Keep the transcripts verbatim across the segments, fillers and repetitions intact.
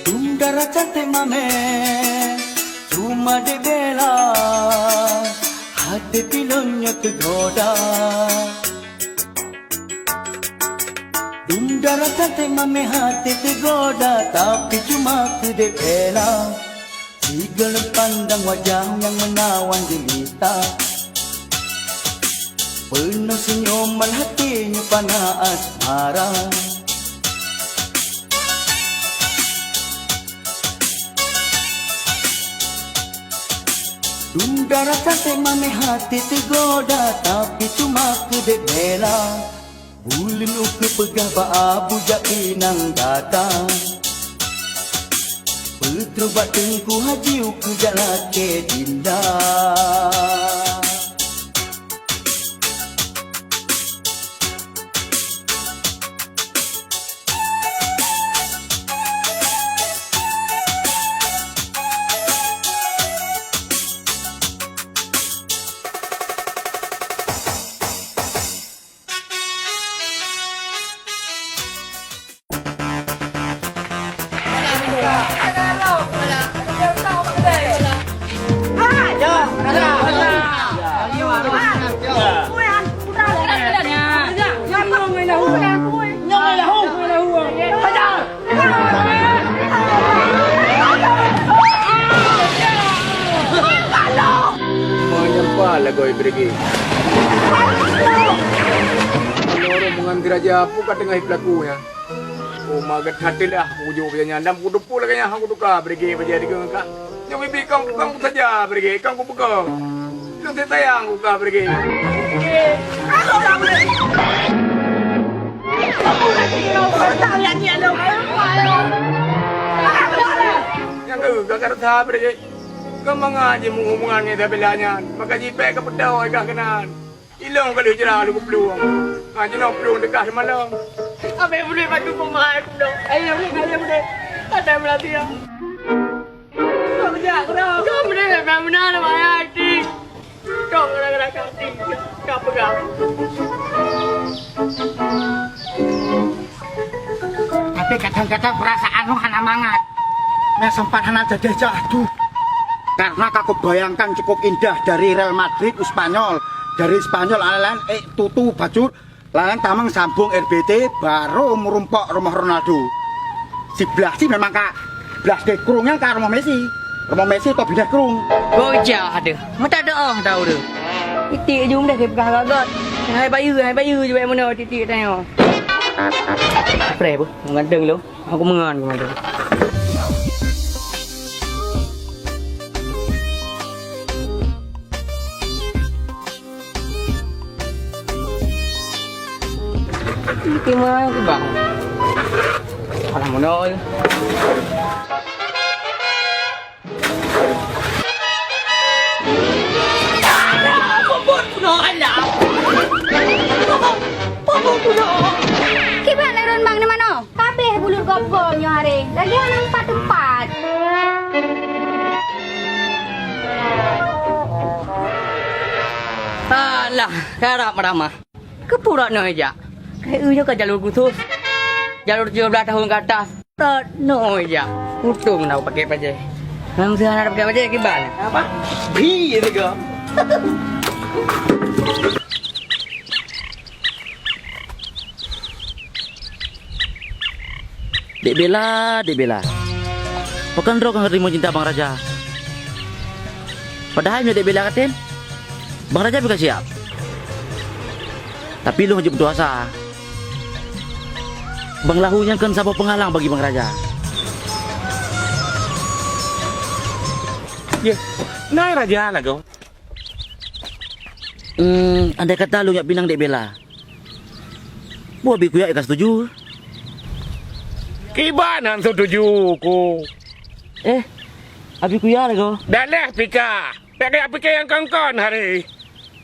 Dum dara cantik mameh, cuma dek Bella, hati pih lôn nyoe teugoda. Dum dara cantik mameh hati teugoda, tapi cuma keu dek Bella. Sigoe lôn pandang wajah nyang meunawan jeulita, peunoh seunyuman hati nyoe pana asmara. Dum dara cantik mameh hati teugoda, tapi cuma keu dek Bella. Ulôn ukeue peugah bak Abu jak pinang gata, peutrok bak Teungku Haji ukeue jak lakée dinda. Meunyoe lagoe Brigade. Meunurot meungan geuraja peue ka teungoh jipeulaku nyan? Oh, maget that teulah, bujôk bajèe nyan. Dan kuteupeu lagèe nyan, han kutuka Brigade bajèe digeung ka. Nyoe bibi kong, kong saja Brigade, kong kupeugah. Kong sayang kuka Brigade. Nyang keu, ka rasa Brigade. Kong mangat jimeuhubungan ngon Isabella nyan, maka jipèk keu peudong ai kah keunan. Ilong ka lheueh jra lôn peuplueng. Ha, jinoe plueng teuka simalam. Abéh bunoe baju peumahat kunoe. Ayo, ayo, ayo, ayo. Ada meulatihan. Kau jak, kau. Kau beuna, kau beuna, nama ayah aktif. Kau gara-gara kau aktif. Kau pegang. Tapi kadang-kadang perasaan lôn hana mangat. Meh sempat hana jadi jatuh. Karena ka kubayangkan cukup indah dari Real Madrid u Spanyol. Dari Spanyol laén-laén, eh, tutu bajur, laén-laén tamong sambung R B T, baru meurumpok rumoh Ronaldo. Siblah si memang ka blah deh krung nyan ka rumoh Messi. Rumoh Messi atau pindah krung. Bocah deh, meuta doh tau deh. Titik jum deh dipeugah gagat. Hai bayu, hai bayu, jubek meunoe titik tanyoe. Pre beuh, meugadeng lom. Aku mengan kemari. Terima kasih, Bang. Alah, menol. Kiban lé rôn bang di manoe? Kabeh bulur gob-gob nyoe haré, lagèe aneuk empat-empat. Alah, karab ramah. Keupeue rot nyoe jak? Keu nyoe ka jalur khusus. Jalur tujoh blaih tahun ke atas. Rot nyoe jak. Untông na pakai bajèe. Nang seuhana pakai bajèe kiban. Apa? Bi teuga. Dek Bella, Dek Bella. Pakon droe ka neuteurimong cinta Bang Raja? Padahai meunyoe Dek Bella ka tem, Bang Raja pih ka siap. Tapi lôn hana jeuet meutuah asa. Bang Lahu nyan kon saboh peungalang bagi Bang Raja. Yeh, na Raja lagoe. Hmm, andai kata lôn jak pinang Dek Bella, peue Abi Kuya ka setuju? Kiban han setuju ku. Eh, Abi Kuya lagoe. Dalah pika. Pèk kajak pike nyang kon-kon hari.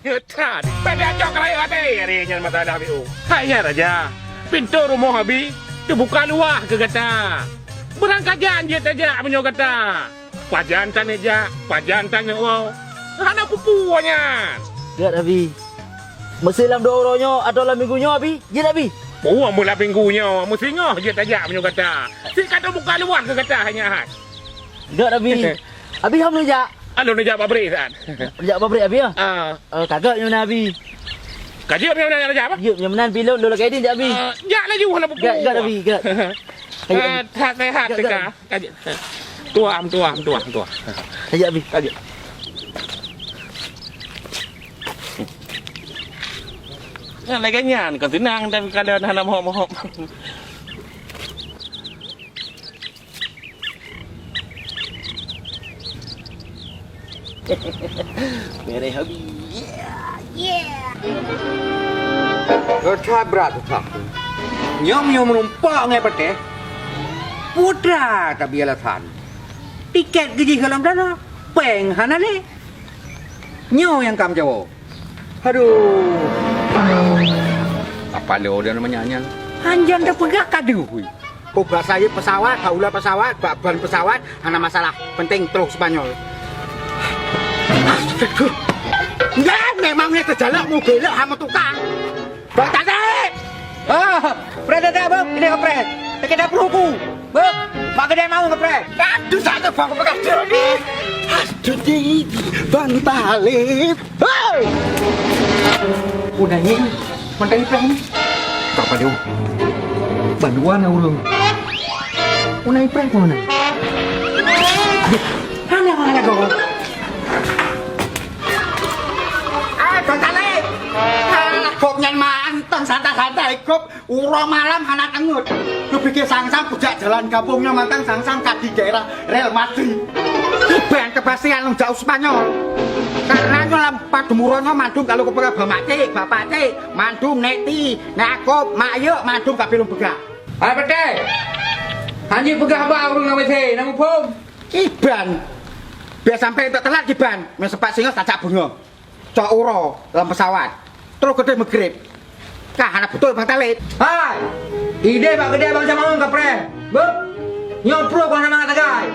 Nyoe that. Pèk kajak cok keulayeuh até hari nyan masalah B O. Hai nyan Raja, pintoe rumoh Abi teubuka luwah keu gata. Beurangkajan jeuet tajak meunyoe gata. Pajan tanyoe jak, pajan tanyoe woe. Hana peue-peue nyan. Gèt Abi. Meusé lam dua uroe nyoe atawa lam minggu nyoe Abi? Jeuet Abi. Oh, meulah minggu nyoe, meusingoh jeuet tajak meunyoe gata. Si ka teubuka luwah keu gata hanya hat. Gak, Abi. Abi hom neujak. Alô neujak pabrik saat. Neujak pabrik, Abi, ya? Ah. Eh, kagak nyoe, Abi. Kajak nyoe, nyoe, nyoe, apa? Jeuet nyoe meunan, Abi, lôn, lôn lagèe nyoe, Abi. Ah, jak laju, hana Gak, gak, Abi, gak. Kajak, Eh, Abi. Sehat-sehat Gak, gak, teuka. Abi. Kajak. Tuah, tuah, tuah, tuah. Kajak, Abi, kajak. Nyan lagèe nyan, kon seunang, tapi kalau hana mohop-mohop. Beres habis. Yeah, yeah. Gata brat gata. Nyoe, nyoe meureumpok ngon Pateh. Putra tapi alasan. Tiket geujih golom dana. Péng hana lé. Nyoe nyang ka meujaweub. Aduh. Apa lo dia namanya nyan? Hanjan dah peugah kadu. Oh, bak sayeup pesawat, bak ulah pesawat, bak ban pesawat, hana masalah. Penting troh Spanyol. Astaga. Ya, memang dia terjalak mobil hama tukang. Bang Tasik! Ah, preh dah, Bang. Ini preh. Sakit dah perutku. Bang, mak kedai mau ngepreh. Aduh, sakit bang, bekas ni. Aduh, di, di, Bang Talib. Hei! Udah ni, mantan ipreh ni. Tak apa dia. Bantuan lah urung. Udah ipreh pun mana? Hana, hana kau. Ah, Bang Talib. Ah, kop nyan mantong santai-santai kop. Uroe malam hana teungeut. Keupiké sang-sang peujak jalan kampung nyoe mantong sang-sang ka di daerah Real Madrid. Kiban kepastian lôn jak u Spanyol. Karena nyoe lam padum uroe nyoe mandum kalau kupeugah bapak cik, bapak cik, mandum nek ti, nek akop, mak yek, mandum ka lôn peugah. Hai Pateh. Hanjeuet peugah haba ureueng lam W C, na muphom? Kiban. Biar sampai enteuk teulat kiban. Meusepat singoh tajak beungoh. Cok uroe lam pesawat. Troh keudeh meugreb. Ka hana beutôi Bang Talib. Hai! Ideh bak keudè Bang Samaun kapreh. Beuh! Nyoe pruet keu hana mangat sagai.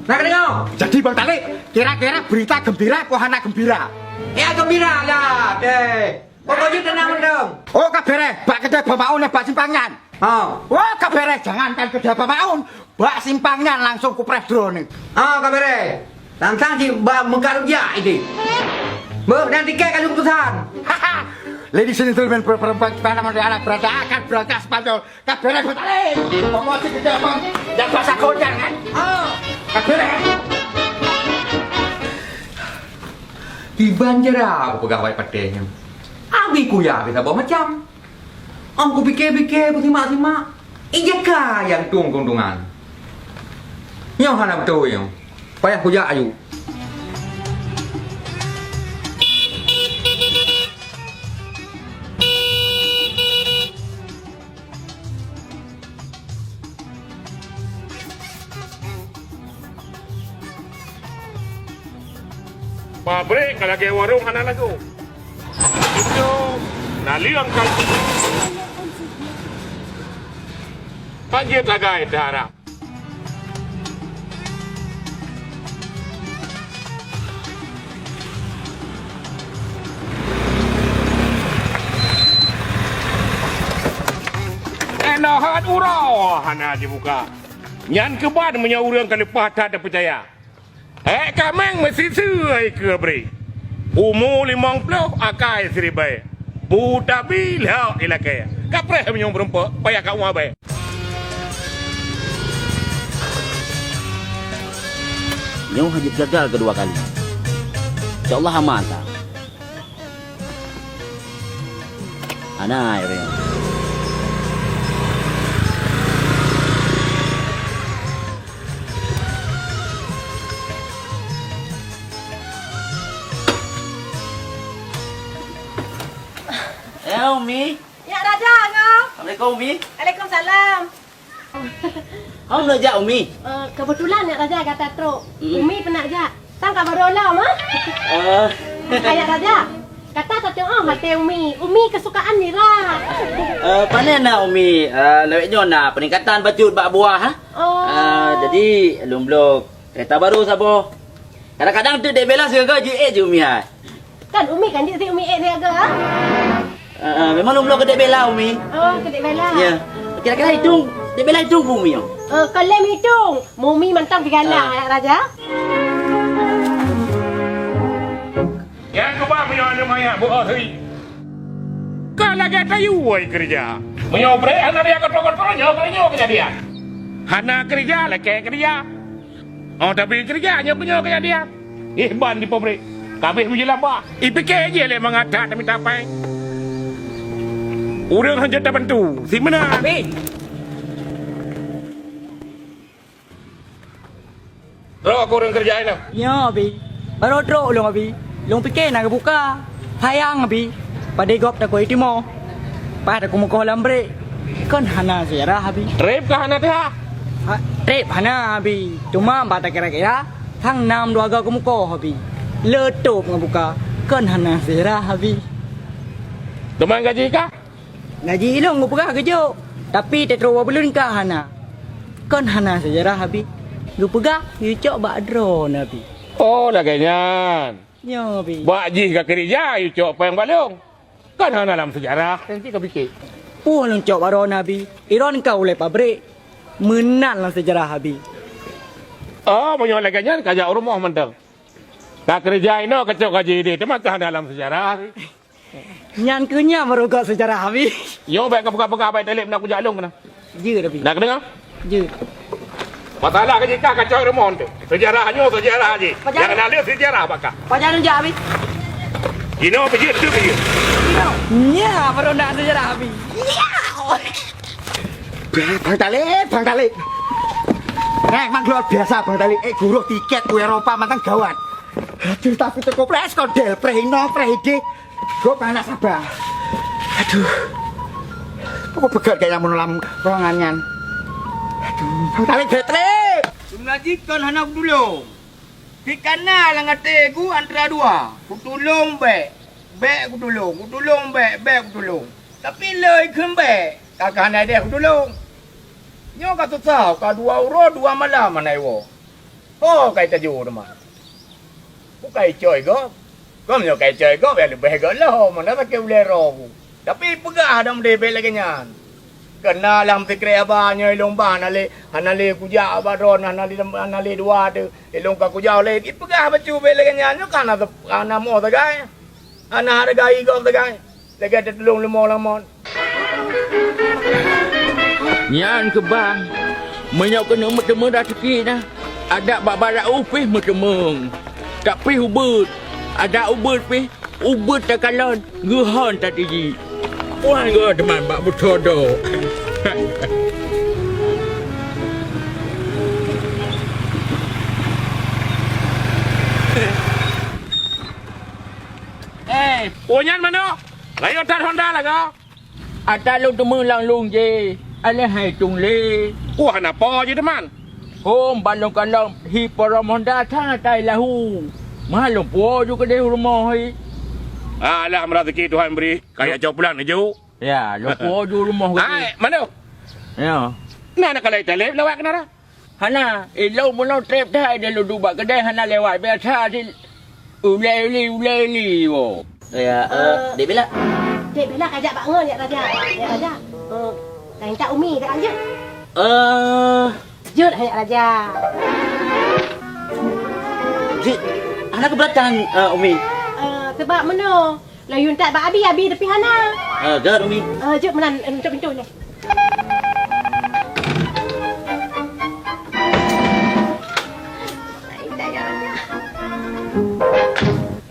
Na kadeungoe? Jadi Bang Talib, kira-kira berita gembira apa hana gembira? Ya gembira lah, deh. Pokoknya tenang mendem. Oh, ka beres. Bak keudè Bang Maun bak simpang nyan. Ha. Oh, ka beres. Jangankan keudè Bang Maun. Bak simpang nyan langsung kupreh droeneuh. Ah, ka beres. Tantang cit ba meukat rujak itu. Beuh, dan tiket ka lôn peusan. Ladies and gentlemen, para perempuan, para anak, anak berantakan, berantakan Spanyol. Ka beres, Bang Talib. Promosi kerja, Bang. Jangan basah kau jangan. Ah, ka beres. Kiban jera aku peugah wai Pateh nyoe. Abi kuya kita bawa macam. Ong kupike-pike, kusimak-simak, ijaka nyang tueng keuntungan. Nyoe hana beutôi nyoe. Payah kujak aju. Pabrik ka lagèe warong hana lagoe. Itu naleueng ka. Ka jeuet sagai teuharap. Enoh hat uroe hana jibuka. Nyan keuban meunyoe ureueng ka leupah that tapeucaya. Hék kaméng meusiseu ai keue bri. Umu limong ploh akai siribèe. Bu tabi lhok ilakèe. Kapreh meunyoe meurumpok payah ka uabèe. Nyoe hana jeuet gagal keudua kali. Insya Allah aman that. Hana, ureueng. Eh, Umi. Nyak Raja, ngo. Assalamualaikum, Umi. Waalaikumsalam. Hom neujak Umi? Eh, kebetulan Nyak Raja gata trok. Mm-mm. Umi peunak jak. Tang ka baroe lom, ha? Eh. Hai Nyak Raja, gata tateu'oh até Umi. Umi kesukaan Mira. Eh, pane na Umi? Eh, lawét nyoe na peningkatan bacut bak buah, ha? Oh. Eh, jadi lôn bloe kereta baru saboh. Kadang-kadang teuk dek bela sigaga jiék jih Umi hai. Kan Umi kan jih si Umi ék sigaga, ha? Ah, ah, memang lôn bloe keu Dek Bella, Umi. Oh, keu Dek Bella. Ya. Kira-kira itong, Dek Bella itong peue, Umi, oh? Eh, kon lé itong. Umi mantong pih galak, ah, aneuk raja. Nyang keubah meunyoe aneuk manyak beu-oh teuh. Ka lagèe tayue keureuja. Meunyoe brek hana dia keudroe-keudroe, nyoe keunoe nyoe keujadian. Hana keureuja, lakèe keureuja. Oh, tapi keureuja nyoe keunoe keujadian. Ih, ban di pabrik. Kabeh meujeulamba. Ipike jih lé mangat that mita péng. Ureueng hanjeuet tabantu. Simeunan. Droe keu ureueng keureuja inoe. Nyoe, Abi. Barô trok ulôn, Abi. Lôn pike na geubuka. Sayang, Abi. Padé gob takue timoh. Paih takue mukoh lam brek. Kon hana seujarah, Abi. Trép ka hana teuha? Ha, trép hana, Abi. Cuma bak takira-kira, sang nam dua goe keumukoh, Abi. Le tôb ngon buka. Kon hana seujarah, Abi. Teuma gaji ka? Gaji ilôn geupeugah geujok, tapi teutroe buleuen ka hana. Kon hana seujarah, Abi. Geupeugah geuyue cok bak droeneuh, Abi. Oh, lagèe nyan. Nyoe, Abi. Bak jih ka keureuja yue cok péng bak lôn. Kon hana lam seujarah, kan cit ka pike. Peue lôn cok bak droeneuh, Abi? Droeneuh ka ulèe pabrik. Meunan lam seujarah, Abi. Oh, meunyoe lagèe nyan ka jak u rumoh mantong. Ka keureuja inoe ka cok gaji idéh, teuma ka hana lam seujarah. Nyan keuh nyan barô gob seujarah, Abi. Nyoe bèk kapeugah-peugah, bèk talép na kujak lôn keunoe. Jeuet, Abi. Na keudeungö? Jeuet. Masalah keu jih ka kacok rumoh teuh. Seujarah nyoe seujarah jih. Pajan? Nyang na le seujarah bak kah. Pajan jak, Abi? Inoe peujeuet, tu peujeuet. Inoe. Nya barô na seujarah, Abi. Ya. Bang Talib, Bang Talib. Eh, memang luar biasa, Bang Talib. Eh, gurôh tiket ke Eropa mantong gawat. Aduh, tapi teuko preh sekondel, preh inoe, preh idéh. Gob hana saba. Aduh. Apa peugöt kaya nyang meunoe lam ruangan nyan? Aduh, Bang Talib, Bang Talib. Seumeunan jih kon hana kutulông. Pih ka na lam até ku antara dua. Kutulông bèk, bèk kutulông, kutulông bèk, bèk kutulông. Tapi lé kheun bèk, ka, ka hana idéh kutulông. Nyoe ka susah, ka dua uroe dua malam hana iwoe. Ho ka itajoe teuma. Peue ka icok gob? Kon meunyoe ka icok gob, ya leubeh gob lom, meunan sakét ulèe droe ku. Tapi peugah dong deh bèk lagèe nyan. Keunan lam sikrek haba nyoe ilôn ba hana lé, hana lé kujak bak droeneuh, hana lé, hana lé dua teuh. Ilôn ka kujak lé, ipeugah bacut bèk lagèe nyan, nyoe ka hana, hana mo sagai. Hana hareuga gob sagai. Lagèe teutulông leumo lamon. Nyan keuh bang, meunyoe keuneuk meuteumé raseuki na, adak bak barat u pih meuteumé, tapi ubeuet, adak ubeuet pih, ubeuet takalon, geuhon tatiji. Wan goe teuma bak beusoe dok. Eh, oh nyan manok. Rayeuk that honda lagoe. Ata lôn teumé lam lôn jih, alèh hai tueng lé. Wah, na po jih teuma. Hom ban lôn kalon hi porom honda that tai lahu. Meuhan lôn puwoe ju keudeh u rumoh hi. Alah, meuraseuki Tuhan bri. Kaya cok pulang neujok. Ya, lôn puwoe ju rumoh keudeh. Hai, manok. Ya. Na, na kalai taleb lawak keunara. Hana, ilôn meunyoe trép that di lôn duek bak keudè hana lewat biasa di ulèe li, ulèe li woe. Ya, eh, Dek Bella. Dek Bella ka jak bak ngon, Yak Raja. Yak Raja. Eh, ka intat Umi, ka lanjut. Eh. Jeuet, Yak Raja. Jeuet, hana keberatan, eh, Umi? Eh, sebab meunoe. Laju intat bak Abi, Abi tapi hana. Ah, jeuet, Umi. Ah, jeuet meunan, eh, nutup pintoe nyoe.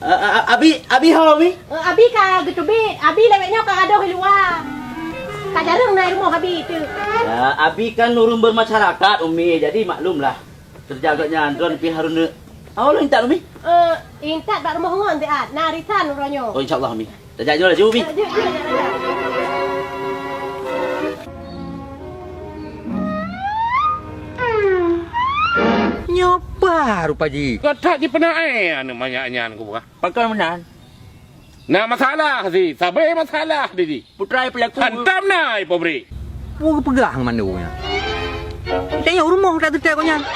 Ah, ah, ah, Abi, Abi ho, Umi? Eh, Abi ka geuteubiet. Abi lawét nyoe ka gadôh di luwa. Ka jareueng na i rumoh Abi teuh. Ya, Abi kan ureueng bermasyarakat, Umi. Jadi maklumlah. Keureuja gobnyan, droeneuh pih harôh neuk. Awoe lôn intat, Umi? Eh, intat bak rumoh ngon siat, na arisan uroe nyoe. Oh, insya Allah, Umi. Tajak nyoe laju, Umi. Eh, jeuet, jeuet, jeuet, jeuet. Nyoe ba rupa jih. Ka that jipeunak aneuk manyak nyan kupeugah. Pakon meunan? Na masalah si, sabe masalah di jih. Putra pelaku. Hantom na i pabrik. Peue geupeugah ngon mandum nyan? Tanyoe u rumoh that teutab gobnyan.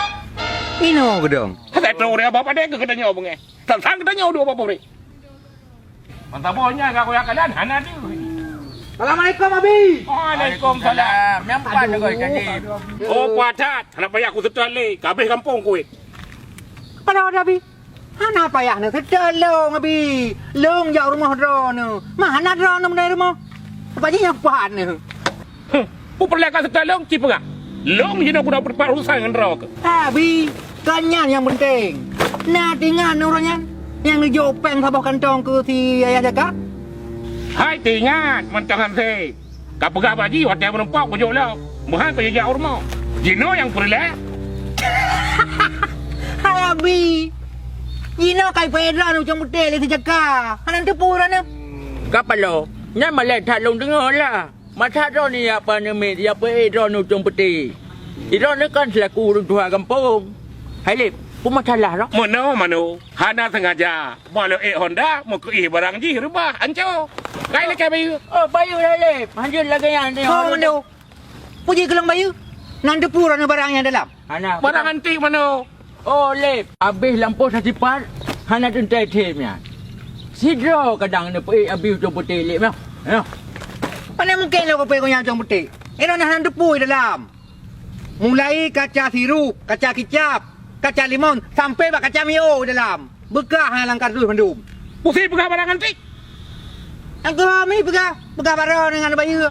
Inoe geudong. Hana tahu dia apa deh keu tanyoe beungéh. Sang-sang tanyoe dua pabrik. Mantap boh nyan ka kuyak kalian hana deuh. Assalamualaikum, Abi. Waalaikumsalam. Nyang pat Aduh. Nyoe, Kaji. Oh, puah that. Hana payah kuseutôt lé. Ka abéh gampông kuéh. Padahai, Abi. Hana payah neuseutôt lôn, Abi. Lôn jak rumoh droeneuh. Ma hana droeneuh meunai rumoh. Apa jih nyang pat neuh? Huh, peue peureulèe ka seutôt lôn, ci peugah. Lôn jinoe kuda peurupat urusan ngon droe keuh. Abi, kon nyan nyang peunteng. Na teuingat uroe nyan nyang neujok péng saboh kantong keu si Ayah Jaka? Hai teuingat, mantong han sé. Ka peugah bak jih watèe meurumpok kujok lom. Meuhan kujak u rumoh. Jinoe nyang peureulèe. Hai Abi. Jinoe ka ipeudra neu cong putéh lé si Jaka. Hana teupeu droeneuh. Ka paloe, nyan malèe that lôn deungö lah. Masa droeneuh jak peuneumit, jak peuék droeneuh u Cong Putéh. Droeneuh kan seulaku ureueng tuha gampông. Hai Lép, peue masalah droe? Meunoe, manoe. Hana sengaja. Meuleuék honda, meukeuih barang jih reubah, anco. Kai lakèe bayeue. Oh, bayeue hai Lép. Hanjeuet lagèe nyan. Oh, manoe. Peue jih keu lôn bayeue? Nan teupeu droeneuh barang nyang dalam? Hana. Barang antik manoe. Oh, Lép, abéh lampôh tasipat, hana teuntèe them nyan. Sidroe kadang neupeuék Abi u Cong Putéh, Lép, nyoe. Nyoe. Pane mungken lôn kupeuék gobnyan u Cong Putéh? Droeneuh hana teupeu dalam. Mulai kaca sirup, kaca kicap, kaca limon, sampoe bak kaca mio dalam. Beukah hana lam kardus mandum. Pusi peugah barang antik. Nyang keu Ami peugah, peugah baroe ngon bayeue.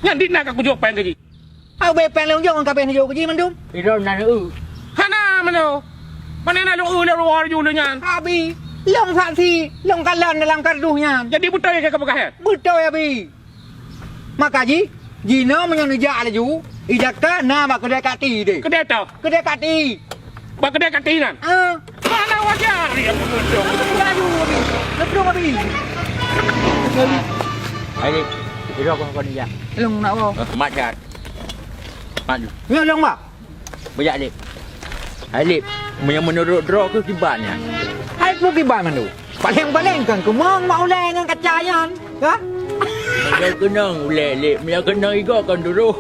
Nyan di na ka kujok péng keu jih. Hana ubé péng lôn jok ngon kabéh neujok keu jih mandum. Droeneuh na eu. Hana meunoe. Pane na lôn eu lé ruwah ju lé nyan. Abi, lôn saksi, lôn kalon dalam kardus nyan. Jadi beutôi keu peugah nyan? Beutôi, Abi. Maka jih, jinoe meunyoe neujak laju, i Jaka na bak keudè kati deh. Keudè toh? Keudè kati. Bak keudè kati nan? Ah. Hana wajar ya pengunjung. Laju, Abi. Leprong, Abi. Hai, Lép. Ira kong kon ya. Lôn nak apa? Eh, mat kat. Mat. Nyoe lôn, Bang. Bajak, Lép. Hai, Lép. Meunyoe meunurot droe keuh kiban nyan. Hai, peue kiban mandum? Paleng-paleng kan keumong mak ulèe ngon kaca nyan, ha? Meunyoe keunong ulèe, Lép, meunyoe keunong igoe kon duroh.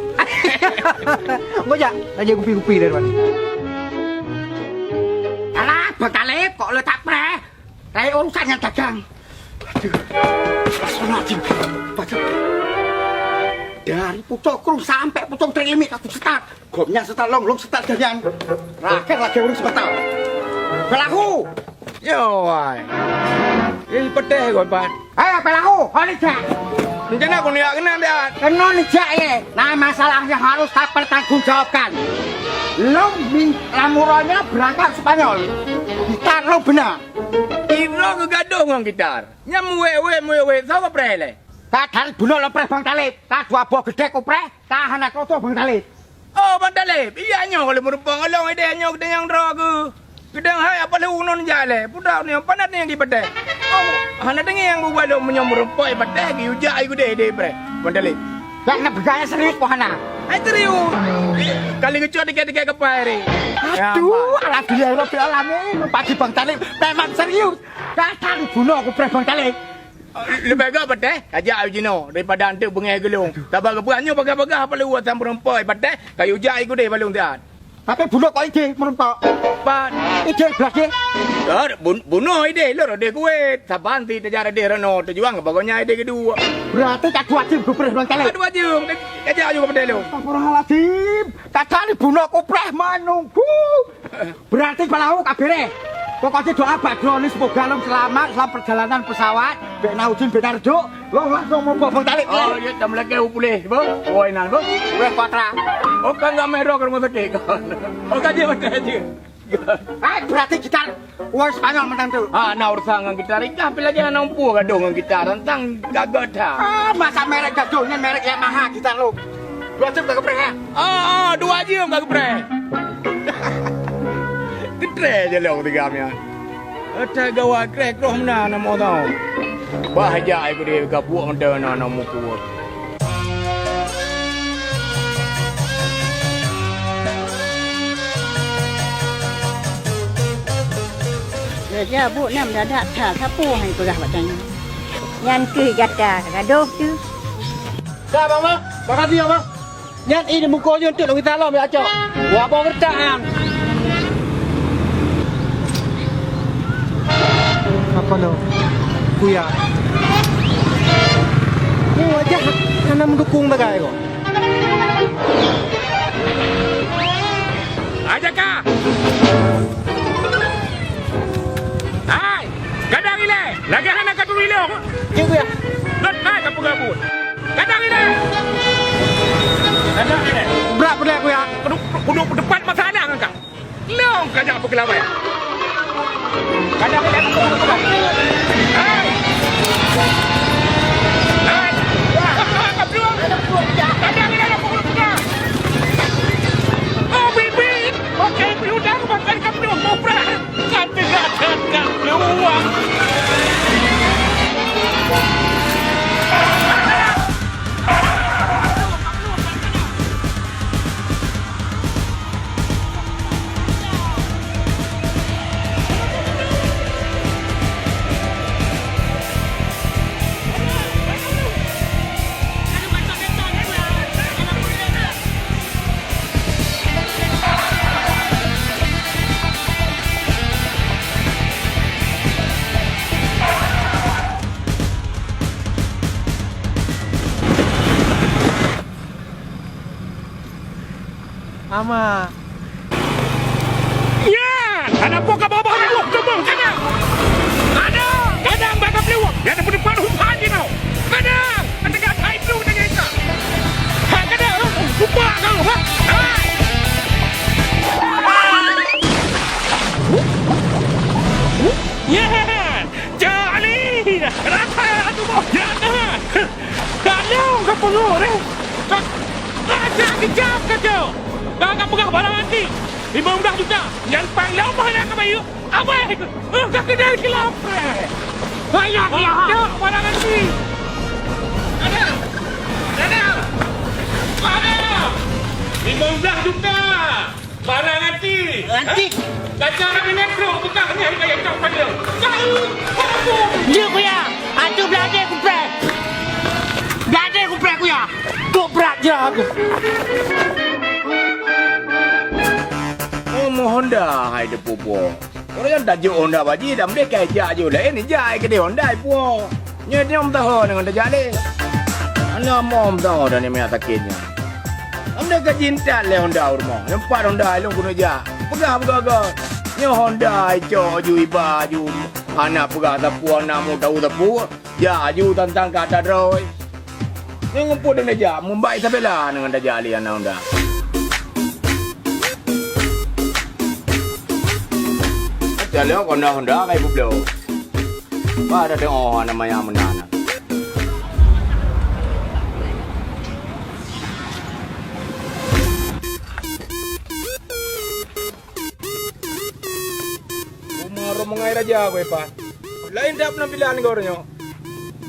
Bajak, aja kupi-kupi dari mana? Alah, Bang Talib, kok le tak preh? Rai urusan nyang dagang. Aduh, astagfirullahaladzim. Baca. Dari pucuk krueng sampai pucuk terimik aku setat. Gobnyan setat lôn, lôn setat gobnyan. Rakan lagèe ureueng seumata. Peulahu! Yo, wai. Ih, peudeh gobnyan. Eh, peulahu, ho neujak? Rencana keu neujak keunan, Dad. Keunoe neujak, ye. Nah, masalah nyang harus tapeutanggung jawabkan. Lôn bin lam uroe nyoe beurangkat Spanyol. Gitar lôn beuna. Sidroe geugadoh ngon gitar. Nyan muwèk-wèk, muwèk-wèk, soe geupreh lé? Ka that bunoe lôn preh Bang Talib. Ka dua boh geudek kupreh, ka hana kutoh Bang Talib. Oh, Bang Talib, iya nyoe ka lheueh meurumpok ngon lôn idéh nyoe geudeungo droe keuh. Geudeungo hai apa lheueh uneun jak lé. Pudak nyoe padat nyang di patéh. Oh, hana deungoe nyang geuba lôn meunyoe meurumpok i patéh geuyue jak i gudéh idéh preh. Bang Talib. Jak na peugah serius po hana? Hai serius. Kali geucok tiket-tiket kapai re. Aduh, alhamdulillah rabbil alamin. Pagi Bang Talib memang serius. Ka that bunoe kupreh Bang Talib. Leubeh gèt patéh, kajak ayue jinoe daripada eunteuk beungèh geulông. Sabab geupeugah nyoe bagah-bagah apa leuwat sam meurumpok patéh, kayue jak i gudéh balong siat. Tapi bunoe kok idéh meurumpok? Pat. Idéh blah jih. Kat, bun-, bunoe idéh lôn idéh Kuwait. Saban si tajak idéh Reno tujuan keu bagoe nyan idéh keudua. Berarti ka dua jeuem kupreh Bang Talib. Ka dua jeuem, ka, kajak ayue patéh lôn. Astagfirullahaladzim. Ka that bunoe kupreh manunggu. Berarti peulahu ka beres. Pokoknya doa bak droeneuh semoga lôn selamat dalam perjalanan pesawat. Bèk na ujeuen, bèk na reudôk. Lôn langsung meurumpok Bang Talib. Oh, ya, tam lagèe u puléh, Bang. Woi, nan, Bang. Weh, patra. Oh, kan enggak mero ke rumah sakit, kan? Oh, kan dia macam aja. Hai, berarti gitar wong Spanyol mantong tu. Ah, na urusan ngon gitar. Ikah pi lagèe aneuk empu gadoh ngon gitar. Tantang gagot ha. Ah, masa merek gadoh nyan merek Yamaha gitar lôn. Dua jeuem ka geupreh, ha? Oh, oh, dua jeuem ka geupreh. Geutreh je lôn tigam nyan. Ata gawat kreh kroh meunan na mo tau. Bah jak ai keudeh ka buok meuteuna na mukot. Raja buet nam dadak that, sapeue hai peugah bak tanyoe. Nyan keuh gata gadoh teuh. Ka, Bang, Bang. Makasih, Bang. Nyan i di muka je untuk lagi salam ya, Cok. Wah, bawa kertaan. Apa lo? Kuya. Oh, wajah hana meudukung sagai kok. Hai, Jaka! Hai! Gadang ilée! Lagée hana ka turi lôn! Cit, Kuya. Lôn hai ka peugah buet! Gadang ilée! Gadang ilée! Brat peugah, Kuya. Kudu, kudu teumpat masalah ngon ka. Lôn ka jak peukeulawai. Kadang-kadang aku peukeulawai. Hai! Hai! Kadang-kadang aku peukeulawai. Oh, bibit! Pakai piudang, pakai kapluh, mubrak! Kan teugadan kapluh! Ama. Nyan! Hana po ka babah lewat keumong, kada! Kada! Kada bak ka lewat! Nyan peudepan hutan jinoe! Kada! Kada ka hai tu dengan ka! Ha, kada! Lupa kau, ha? Hai! Nyan! Cak Ali! Rata tu boh! Nyan! Ka lheueh ka peungeuh deh! Ka, ka, ka kejam ka tu! Ka, ka peugah barang antik! Lima belas juta! Nyan pang lom hana ka bayeue! Abéh! Ka keudeh silap! Banyak ya! Cok barang antik! Ada! Ada! Ada! Lima belas juta! Barang antik. Antik. Kaca elektro bukan hanya kayak cok pada. Jeuet, Kuya. Atu blah deh kupreh. Blah deh kupreh, Kuya. Kok brat je aku. Oh, mohon dah, hai depupo. Ureueng nyang tajok Honda baji dan beude kai jak ju laén, jak ai keudeh Honda ipuwoe. Nyoe nyoe meusaho deungon tajak lé. Hana mo meusaho dan nyang sakét nyoe. Amde ka jintat lé Honda u rumoh. Nyoe pat Honda ilong keuneuk jak. Peugah beugöt-göt. Nyoe Honda icok ju iba ju. Hana peugah sapeue, hana mutau sapeue. Jak aju tantang ka ata droe. Nyang muphom deungon jak, mubai Isabella deungon tajak lé aneuk muda. Aca lé honda-honda kai peubloe. Ba ada teuh oh aneuk maya meunan. Uma rombongan raja ku, Epa. Laén that penampilan geuh nyoe.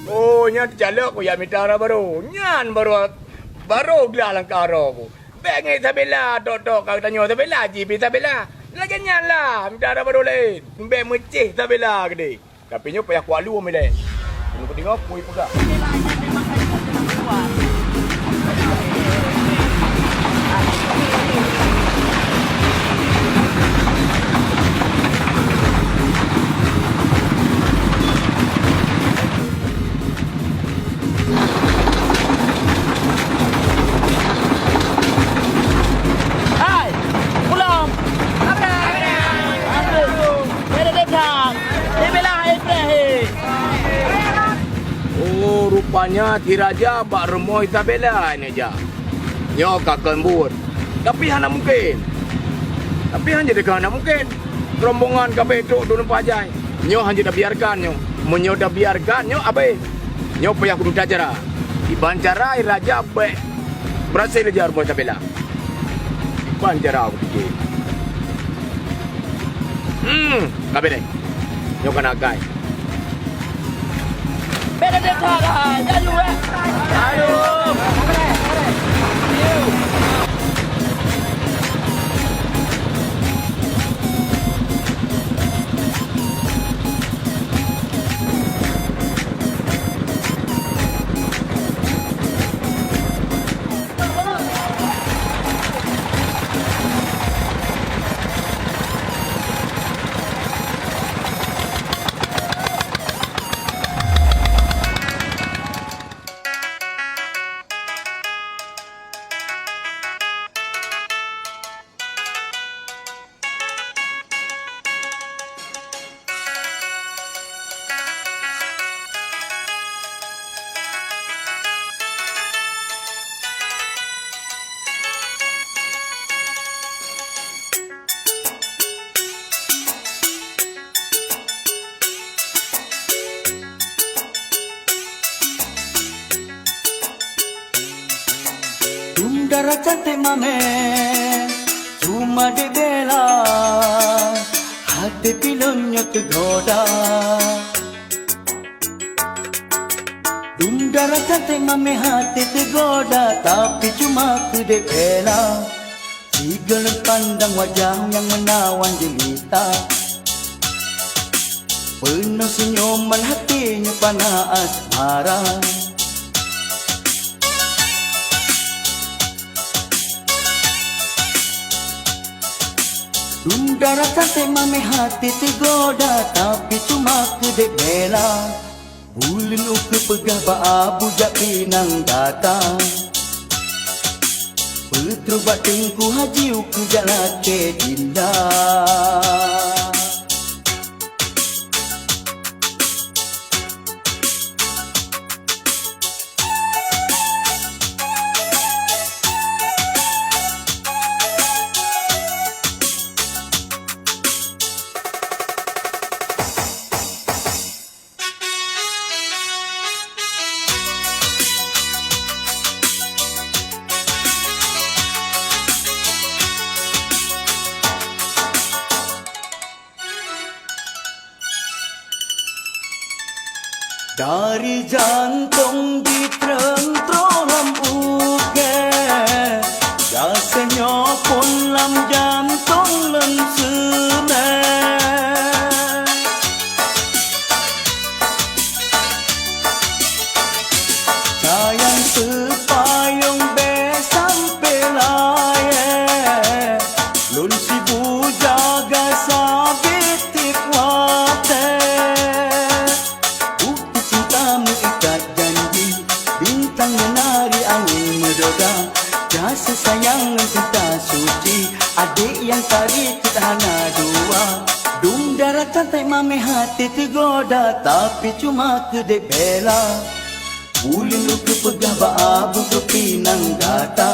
Oh, nyan teucalok ku jak mita hara barô. Nyan barô, barô glah lam karo ku. Bék ngieng Isabella, tok-tok ka geutanyoe Isabella, jibi Isabella. Lagèe nyan lah, mita hara barô laén. Bék meucéh Isabella keudéh. Tapi nyoe payah kuat lom ilèe. Keuneuk kudeungö peue ipeugah. Hai, pulang! Aduh, beda-beda. Inilah Ibrahim. Oh, rupanya si raja bak rumoh Isabella ini jak. Nyoe ka kon buet. Tapi hana mungken. Tapi hana jadi hana mungken. Rombongan ka beutrok dum pajai. Nyoe hana tabiarkan nyoe. Meunyoe tabiarkan nyoe abéh. Nyoe payah kuduta cara. Iban cara raja bék berhasil jak rumoh Isabella. Ban cara kupike. Hmm, ka bèk deh. Nyoe ka na kai. Bèk deh, deh, deh, deh, deh, deh, deh. Aduh. Cantik mameh, cuma dek bela, hati pih lôn nyoe teugoda. Dum dara cantik mameh hati teugoda, tapi cuma keu dek bela. Sigoe lôn pandang wajah nyang meunawan jelita. Peunoh seunyuman hati nyoe pana asmara. Dum dara cantik mameh hati teugoda, tapi cuma keu dek bela. Ulôn ukeue peugah bak Abu jak pinang gata. Peutrok bak Teungku Haji ukeue jak lakée dinda. Dari jantong jitreun troh lam ukée, gaséh nyoe phon lam jantong lôn seumé. Sayang seupayong bék sampoe layée, lôn sibu jaga sabe tieb watée. Bukti cinta meuikat janji, bintang meunari angén meudoda. Gaséh sayang ngon cinta suci, adék nyang tari cit hana dua. Dum dara cantik mameh hati teugoda, tapi cuma keu dek bela. Ulôn ukeue peugah bak Abu Sufi nyang gata.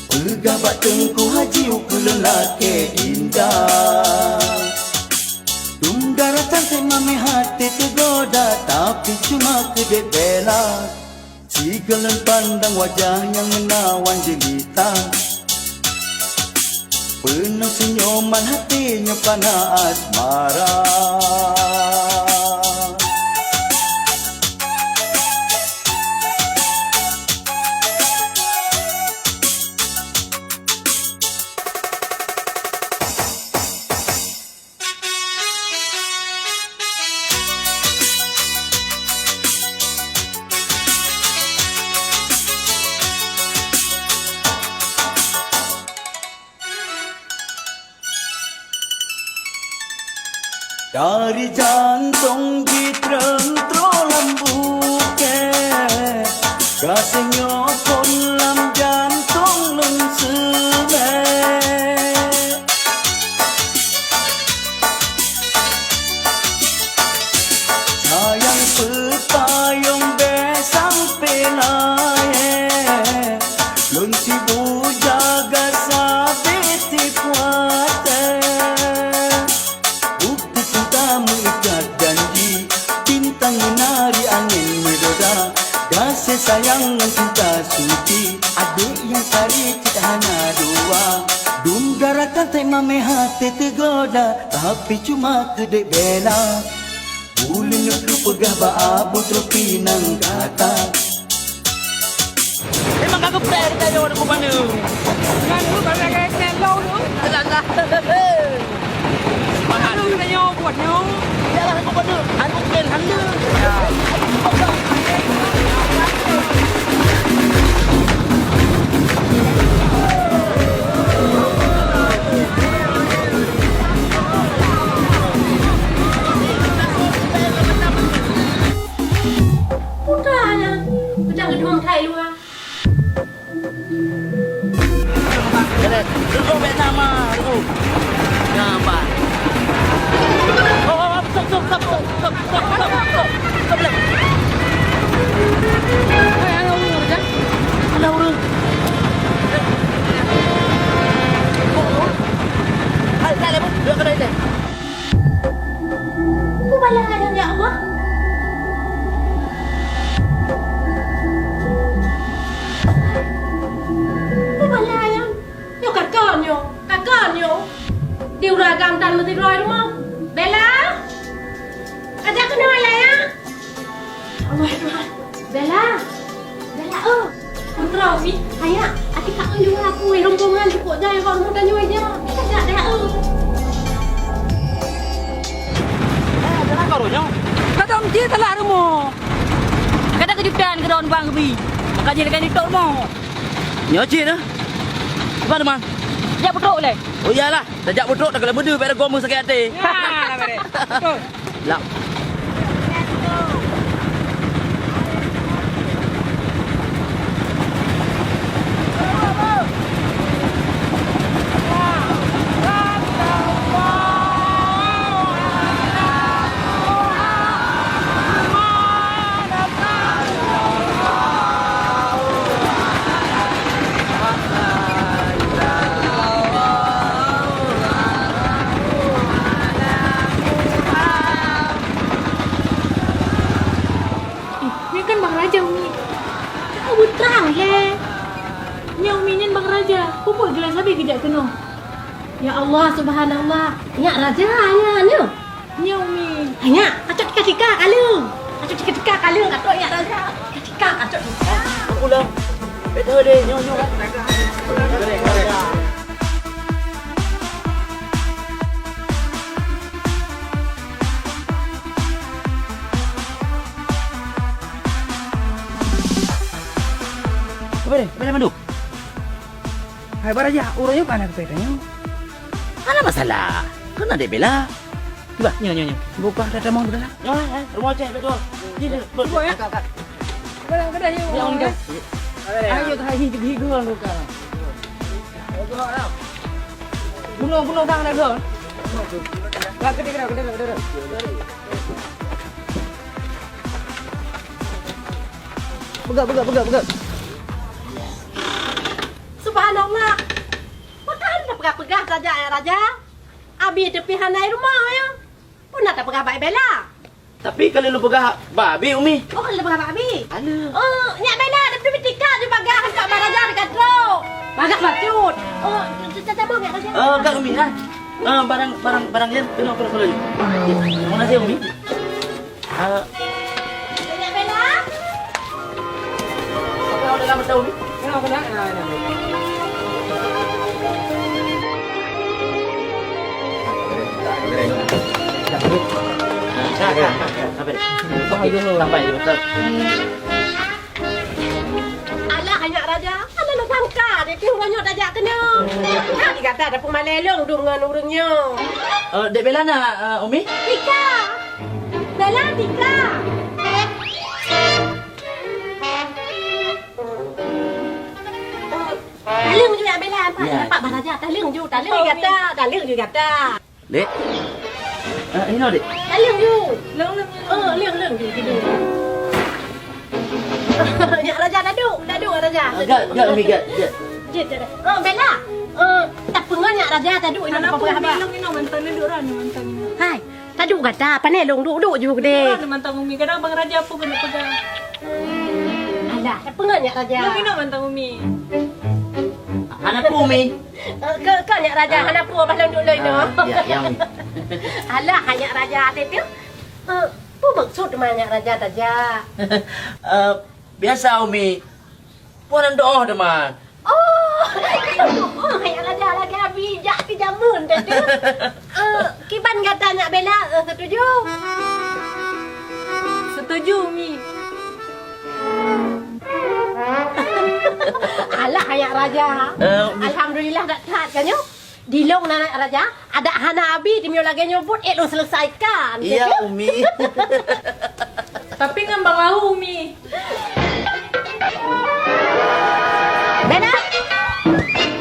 Peugah bak Teungku Haji ukeue lôn lakée dinda. Dum dara cantik mameh hati teugoda, tapi cuma keu dek bela. Sigoe lôn pandang wajah nyang meunawan jelita. Peunoh seunyuman hati nyoe pana asmara. Dari jantong jitreun troh lam ukée, gaséh nyoe phon lam jantong lôn seumé. Sayang seupayong bék sampoe layée, lôn sibu jaga sabe tieb watée. Bukti cinta meuikat janji, bintang meunari angén meudoda. Gaséh sayang ngon cinta suci, adék nyang tari cit hana dua. Dum dara cantik mameh hati teugoda, tapi cuma keu dek bela. Ulôn ukeue peugah bak Abu Sufi nyang gata. Memang ka geupreh geutanyoe Teungku Pandu. Kan tu, kalau lagèe nyan lôn tu. Alah, alah. Semangat. Aduh, geutanyoe buet nyoe. Yalah, Teungku Pandu. Anu pen, anu. Ya. Putra lah. Putra gedung thai luar. Rukuk bèk na ma, rukuk. Nampak. Oh, oh, oh, stop, stop, stop. Stop, stop, stop. Stop, stop. Hai, hai, ureueng, ureueng, kan? Ada ureueng. Hai, tak ada, Bu. Dua kedai teh. Peue bala hai, ya Allah? Di ureueng agam tan meusidroe rumoh. Bella! Ajak keunoe, Bella, ya! Allah, Tuhan. Bella! Bella, oh! Putra, Umi. Ayah, até ka eu luwa apui rombongan jipok jai bak rumoh tanyoe, ya. Kita jak dah, oh. Eh, ada apa roh nyoe? Kadang dia salah rumoh. Kadang kejutan ke daun bang kebi. Maka dia akan ditolak rumoh. Nyoe cit dah. Di mana, Man? Jak putrok leh. Oh, iyalah. Tajak putrok, takalon meudeue, bèk rego meu sakét até. Nah, lah, betul. Lap. Ih, nyan kan Bang Raja, Umi. Kau beutrang, he. Nyan Umi nyan Bang Raja. Peue buet geulah sabe geujak keunoe? Ya Allah, subhanallah. Nyak raja nyan, nyoe. Nyoe, Umi. Hai, nyak, kacok tika-tika kaleueng. Kacok tika-tika kaleueng, kacok nyak raja. Tika-tika, kacok tika. Aku lah. Betul deh, nyoe, nyoe. Apa dia? Apa dia, Mandu? Hai, Bang Raja, ureueng nyoe ka na keupeue tanyoe? Hana masalah. Kan adék Bella. Cuba, nyoe, nyoe, nyoe. Buka data mau Bella. Nyoe, eh, rumoh Aceh, betul. Di, di, betul. Cuba, ya. Angkat, angkat. Apa yang kedai, ya, Bang, ya? Ayo, hai, hi, hi, gua buka. Bunuh, bunuh, bang, dah, bang. Bang, kedai, kedai, kedai, kedai. Peugah, peugah, peugah, peugah. Subhanallah. Pakon tapeugah-peugah saja, ya Raja? Abi teupi hana i rumoh, ya? Peue na tapeugah bak Bella? Tapi ka lheueh lôn peugah bak Abi, Umi. Oh, ka lheueh peugah bak Abi? Ka lheueh. Oh, nyak Bella, tapi tika ju bagah, ka Bang Raja ka trok. Bagah bacut. Oh, c-, c-, cabang, nyak Raja. Eh, ka, Umi, ha? Eh, barang, barang, barang nyan, keunoe, keunoe, keunoe. Terima kasih, Umi. Ah. Nyak Bella? Apa yang udah lama tahu ni? Kenapa, kenapa? Nah, nah, nah. Sampai. Sampai, betul. Alah, nyak Raja, hana lôn sangka deh, pih uroe nyoe tajak keunoe. Nah, di gata ada peumalée lôn dum ngon ureueng nyoe. Eh, Dek Bella na, eh, Umi? Tika! Bella, Tika! Taleueng ju, ya, Bella, nampak, ya, nampak Bang Raja, taleueng ju, taleueng ju gata, taleueng ju gata. Dek. Ah, inoe, Dek. Taleueng ju. Leueng, leueng, leueng. Oh, leueng, leueng ju, tidur. Nyak Raja, taduek, taduek, Raja. Ah, gak, gak, Umi, gak, gak. Jeuet, jeuet. Oh, Bella. Eh, tapeungon Nyak Raja, taduek, inoe. Hana peue, Umi, leueng inoe, mantong duek droeneuh, mantong. Hai, taduek gata, pane lôn duek-duek ju keudeh. Duek droeneuh mantong, Umi. Kadang Bang Raja peue keuneuk peugah. Alah, tapeungon Nyak Raja. Leueng inoe mantong, Umi. Hana peue, Umi. Eh, keu, keu Nyak Raja, ah, hana peue, bah lôn duek lôn inoe. Ah, ya, ya, Umi. Alah, Nyak Raja, até tu. Eh, peue maksud teuma Nyak Raja tajak? Eh, biasa, Umi. Peue hana doh teuma. Oh, oh, Nyak Raja lagèe Abi jak keu jameun tadi. Eh, kiban gata Nyak Bella, eh, setuju? Setuju, Umi. Alah, Nyak Raja. Eh, Umi. Alhamdulillah, dak that kan nyoe. Di lôn na Nyak Raja, adak hana Abi, teumiyueb lagèe nyoe buet, ék lôn seuleusaikan. Iya, Umi. Tapi ngon Bang Lahu, Umi. Beda?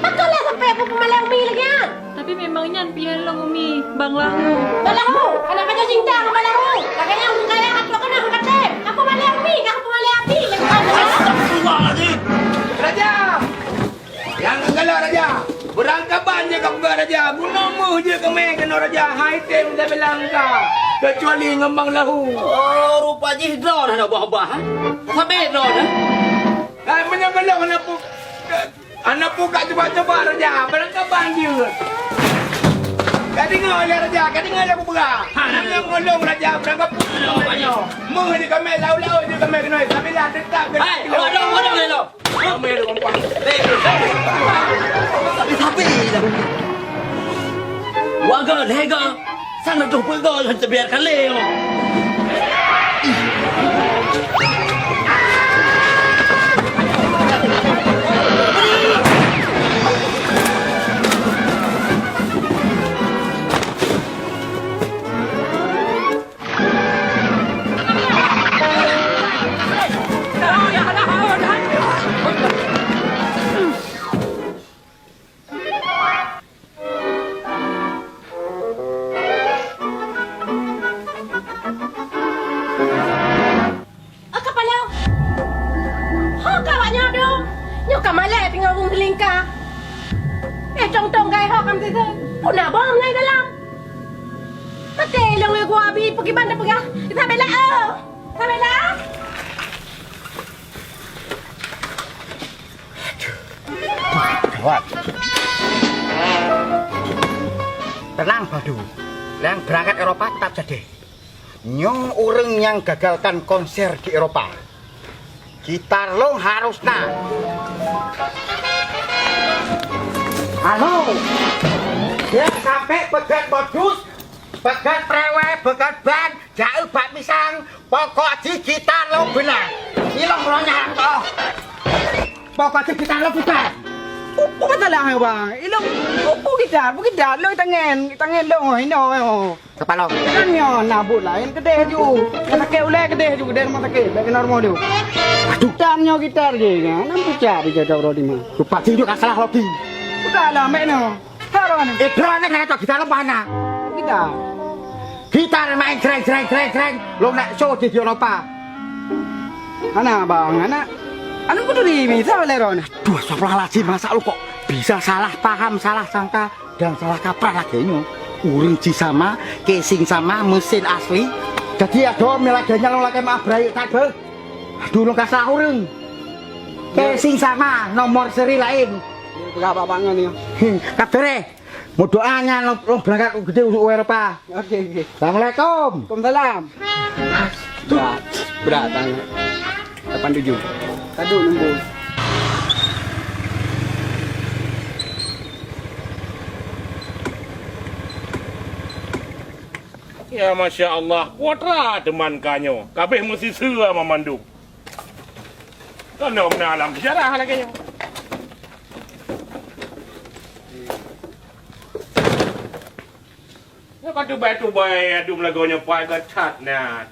Pakon lé sampai aku peumalèe Umi lagèe nyan? Tapi memang nyan pilihan lôn, Umi, Bang Lahu. Bang Lahu, kenapa kau cinta sama Bang Lahu? Lagèe nyan ureueng kaya, aku kena angkat tem. Aku malèe Umi, aku peumalèe Abi lagèe nyan. Astagfirullahaladzim. Raja! Nyang galak Raja, beurangkaban jeuet ka peugah Raja, bunoe méuh jeuet keumè keunoe Raja, hai tem tabelangka, keucuali ngon Bang Lahu. Oh, rupa jih droeneuh hana ubah-ubah, ha? Sabé droeneuh, ha? Hai, meunyoe golom hana pu-, hana pukat cuba-cuba Raja, beurangkaban jeuet. Ka deungoe lé raja, ka deungoe lé bubuka. Ha, na. Meunyoe ngon lôn raja, beurangkapeue lôn nyoe. Meuh di kamé laôt-laôt di kamé keunoe, sabila teutap keunoe. Hai, lôn, lôn, lôn, lôn. Kamé lôn gampang. Eh, eh, eh. Tapi, tapi. Waga, lega. Sang na troh peuet goe lôn teubiarkan lé, oh. Oh, kapalo! Ho ka awak nyoe dong? Nyoe ka malèe teungoh ureueng teulingka. Eh, tong-tong gai ho kam teuteue. Peue na bom lai dalam? Maté lôn lé gua bi, peukiban tapeugah. Isabella, oh! Isabella! Gawat. Tenang, Badu. Nyang beurangkat Eropa teutap jadi. Nyoe ureueng nyang gagalkan konser di Eropa. Gitar lôn harus na. Halo. Dia sampai peugöt modus, peugöt prewek, peugöt ban, jauh bak pisang, pokok jih gitar lôn beuna. Ilong roh nyang toh. Pokok jih gitar lôn bukan. Peue masalah, Bang? Ilong, peue gitar, peue gitar, lôn tangen, tangen lôn, inoe. Kepala. Kan nyoe na buet laén keudeh ju. Sakét ulèe keudeh ju, keudeh rumoh sakét, bèk keunoe rumoh ju. Aduh. Tan nyoe gitar jih nyan, nam pucak di jaga uroe lima. Rupa jih ju ka salah lagi. Bukan lah, mek nyoe. Haro ni. Eh, bro, ni kena cok gitar leupah na. Gitar. Gitar main sreng, sreng, sreng, sreng. Lôn nak show di Eropa. Ana, Bang, ana. Anu kudu di bisa oleh ron. Aduh, astagfirullahalazim, masa lu kok bisa salah paham, salah sangka? Dan salah kaprah lagèe nyoe. Ureueng jih sama, casing sama, mesin asli. Jadi adoe lagèe nyan lôn lakèe maaf beurayeuk that beuh. Aduh, lôn ka salah ureueng. Casing sama, nomor seri laén. Peugah bak-bak ngon nyoe. Hmm, ka beureh. Meudoa nyan lôn, lôn beurangkat u Eropa. Oke, oke. Assalamualaikum. Waalaikumsalam. Berat, berat sangat. Lapan tujuh. Sadu nombor. Ya, masya Allah, kuatra teuma ka nyoe. Kabeh meusiseu mandum. Kon lom na lam sejarah lagèe nyoe. Nyoe ka tubai-tubai adum lagoe nyoe pai geuchat na.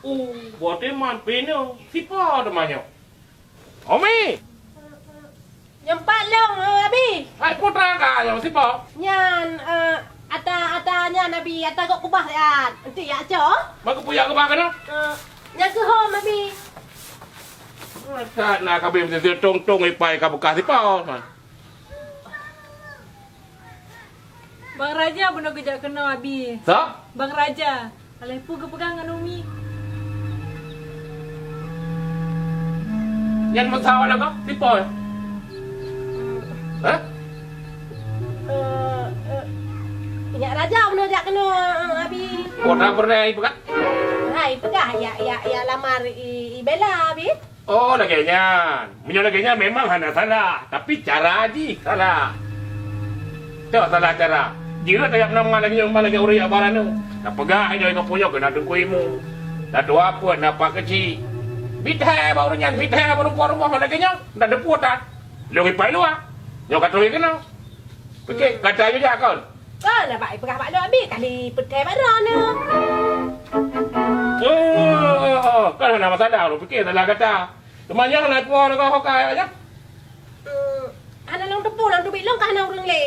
Uh, boh teuma pinoe, sipa teuma nyoe? Umi! Nyoe pat lôn, eh, Abi. Hai, putra ka nyoe, sipa? Nyan, eh, ata, ata nyan, Abi, ata gok keubah nyan. Enti yak cok? Bak keupeue yak keubah keunoe? Eh, nyan keuhom, Abi. That na ka bim sisi tong-tong ipai ka beukah sipa, man. Bang Raja bunoe geujak keunoe, Abi. Sa? Bang Raja. Alah peue geupeugah ngon Umi? Nyan meusawa lagoe, sipa? Hah? Eh, eh, Nyak Raja bunoe jak keunoe, Abi. Kota Berdaya ipeugah? Hai, peugah ya, ya, ya lamar i, i Bella, Abi. Oh, lagèe nyan. Meunyoe lagèe nyan memang hana salah, tapi cara jih salah. Toh salah cara. Jeuet tajak nama lagèe nyoe, lagèe ureueng jak barô nyoe. Tapeugah nyoe keu punyueng keu na teungku imu. Na tuha peuet, na pak keuchik. Bithèe bak ureueng nyan, bithèe bak rumoh-rumoh lagèe nyoe. Na teupeue that. Lôn ipai luwa. Nyoe ka trôh keunoe. Oke, gata yue jak kon. Kon, na bak ipeugah bak lôn, Abi, kali peuthèe bak droeneuh. Oh, kan hana masalah, lôn pike salah gata. Teuma nyan hana ipuwoe lagèe ho ka nyan. Hmm, hana lôn teupeue, lôn teubiet lôn ka hana ureueng lé.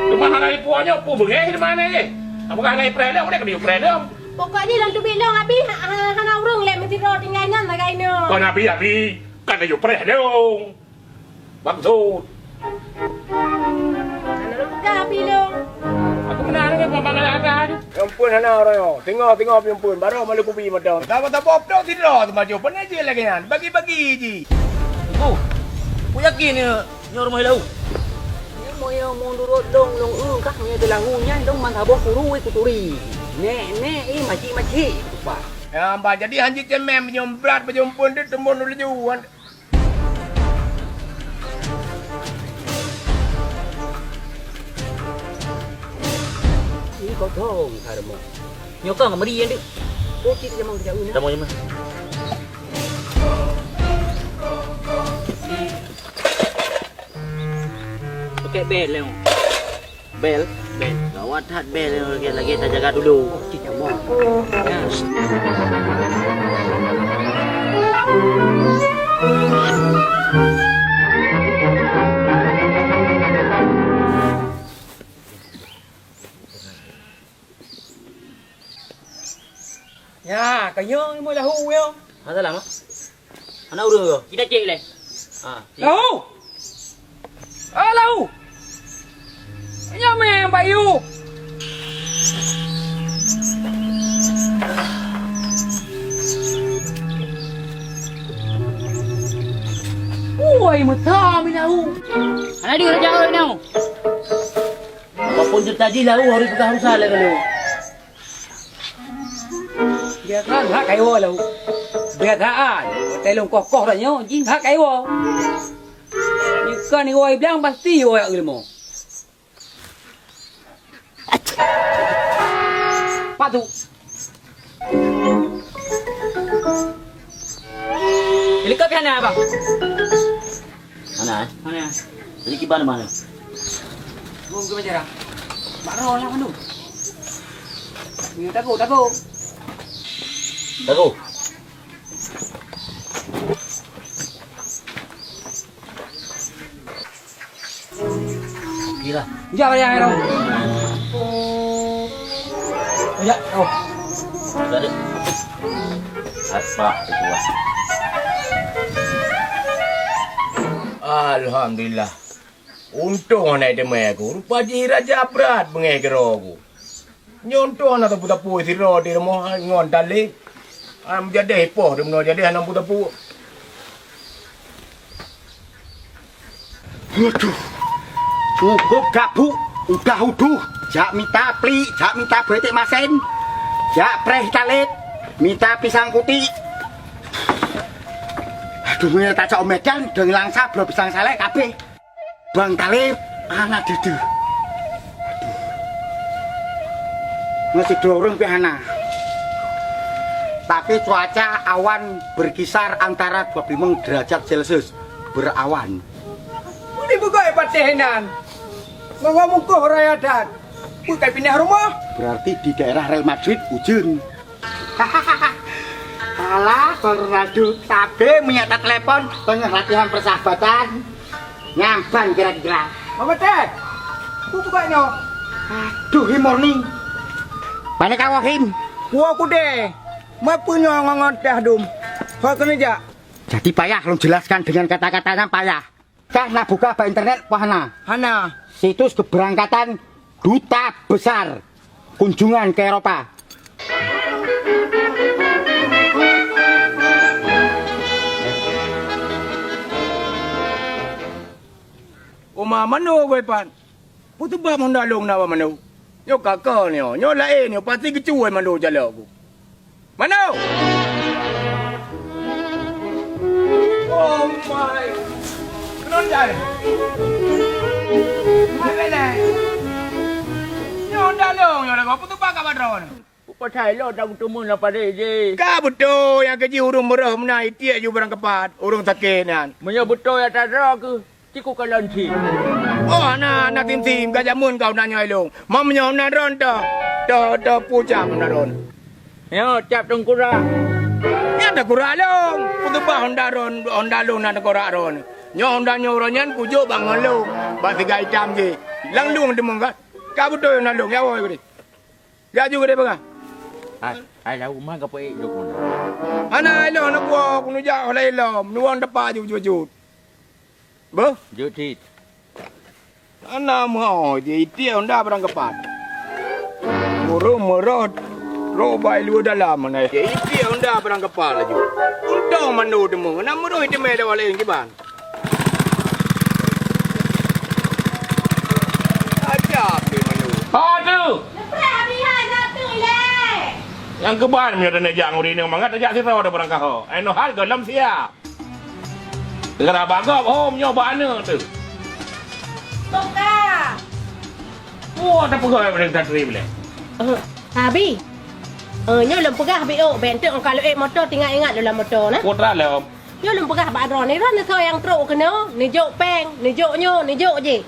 Teuma hana ipuwoe nyoe, peue beungèh teuma nyan jih. Apakah hana ipreh lôn, udah keuneuk ipreh lôn. Pokok jih lôn teubiet lôn, Abi, ha, ha, hana ureueng lé meusidroe tinggai nyan lagèe nyoe. Kon Abi, Abi, kan laju preh lôn. Bangsot. Hana lôn peugah Abi lôn. Aku meunan lagèe peumangat agak tu. Ampôn hana uroe nyoe. Teungoh-teungoh pih ampôn. Barô malu kubi mantong. Saboh-saboh ploh sidroe teumaju. Peue na jeuet lagèe nyan. Bagi-bagi jih. Oh. Ku yakin nyoe, nyoe rumoh Lahu. Nyoe meunyoe meunurot lôn, lôn eu kah nyoe teuh Lahu nyan, lôn meusaboh kuru kuturi. Nek-nek, eh, macik-macik rupa. Ya, bah jadi hanjeuet ceumeuem, meunyoe brat bajeumpun teuh teumbon laju. Ini kosong, ka rumoh. Nyoe ka ngamri nyan deuh. Oh, cit jamang kejauh nyan. Jamang, jamang. Pakai bel, Leong. Bel? Bel. Gawat that bel, Leong. Lagi, lagi tajaga dulu. Oh, cit jamang. Ya. Ya, kayong ilmu lahu yo. Masalah mah? Anak urang ko. Kita cek leh. Ha. Lahu. Ah, lahu. Nyameng Pak Yu. Woi, meutam lahu. Anak dia jauh now. Walaupun teutajih lahu harus peugah rusa lé kalo. Biasa hak kaiwo lahu. Biasaan. Telung kokoh dah nyoe, jih hak kaiwo. Jika ni wai bilang pasti wai ilmu. Patu. Helikopter hana, Bang? Hana, eh? Hana. Jadi kiban mana? Gua ke bicara. Mak Ro lah mana? Ni tago, tago. Tago. Gila. Jak, jak, jak. Jak, oh. Jadi. Apa itu? Alhamdulillah. Untông hana teumé aku. Rupa jih raja brat beungéh keudroe ku. Nyoe untông hana teupeu-teupeu sidroe di rumoh ngon talé. Hana meujadeh poh di meunoe jadeh hana teupeu-teupeu. Waduh. Cukup gabuk, udah uduh. Jak mita plik, jak mita beuretik masen. Jak preh talét, mita pisang kutik. Aduh, meunyoe tacok Medan, dong langsa bloe pisang salek kabeh. Bang Talib, anak dudu. Aduh. Masih dua orang pihana. Tapi cuaca awan berkisar antara dua puluh lima derajat Celcius berawan. Ini bukai pateh nan. Bawa mukoh raya dan. Bukai pindah rumah. Berarti di daerah Real Madrid hujan. Alah, Bang Ronaldo, sabe meunyo tatelepon teungoh latihan persahabatan. Nyampan kira-kira. Mama teh, aku buka nyo. Aduh, hi morning. Pane kawoh, Him? Kuwoe kudeh. Meupeu nyoe ngon-ngon teh dum. Ho keuneuk jak. Jadi payah lôn jelaskan dengan kata-katanya payah. Kah na buka bak internet, wah na. Hana. Situs keberangkatan duta besar kunjungan ke Eropa. Oma mano goi pan? Peue teubab honda lôn na bak mano? Nyoe ka keu nyoe, nyoe laén nyoe pasti geucuwai mano jalok ku. Mano? Oh my. Keunoe jai. Hai belek. Nyoe dalong nyoe lagoe peuteuba ka badron. Peue pasai lo tak beuteumeun lam padé jih? Ka beutôi nyang keujih ureueng meureuh meunan itiek ju barang keupat ureueng sakét nyan. Meunyoe beutôi ata droe keuh. Cit kukalon cit. Oh, hana, hana sim-sim, ka jameun kau na nyoe ilong. Mam nyoe honda ron toh. Toh, toh pucam honda ron. Nyoe cap teungkurak. Nyan teungkurak long. Peugubah honda ron, honda long na teungkurak ron. Nyoe honda nyoe ron nyan kujok bak ngon long. Bak siga itam jih. Lang long deungon ka. Ka beutôi honda long, ya woe gede. Gak juga deh, Bang. Hai, hai, lau mah gapo ék jok mana? Hana ilong na buah, ku nujak oleh ilong, nuwang depa ju ju ju. Beuh? Jok cit. Hana meuho, dia itiek honda barang keupat. Murung merot, roh bai luwa dalam mana. Dia itiek honda barang keupat laju. Untông mano deungoe, na meuroh iteumé dawa laén kiban. Ho tu! Leupah Abi hai, jatuh ilée! Nyang keuban meunyoe taneuk jak ngon ureueng inong mangat tajak sidroe dah barangkaho. Ai noh hal gohlom siap. Geura bagop hom nyoe bak aneuk tu. Toka! Wah, tapeugah ai ureueng tatri bileh. Eh, Abi. Eh, nyoe lôn peugah Abi, oh, bèk enteuk ong ka lôn ék moto, tingat-ingat lôn lam moto na. Putra lom. Nyoe lôn peugah bak droeneuh, droeneuh soe nyang trok keunoe, neujok péng, neujok nyoe, neujok jih.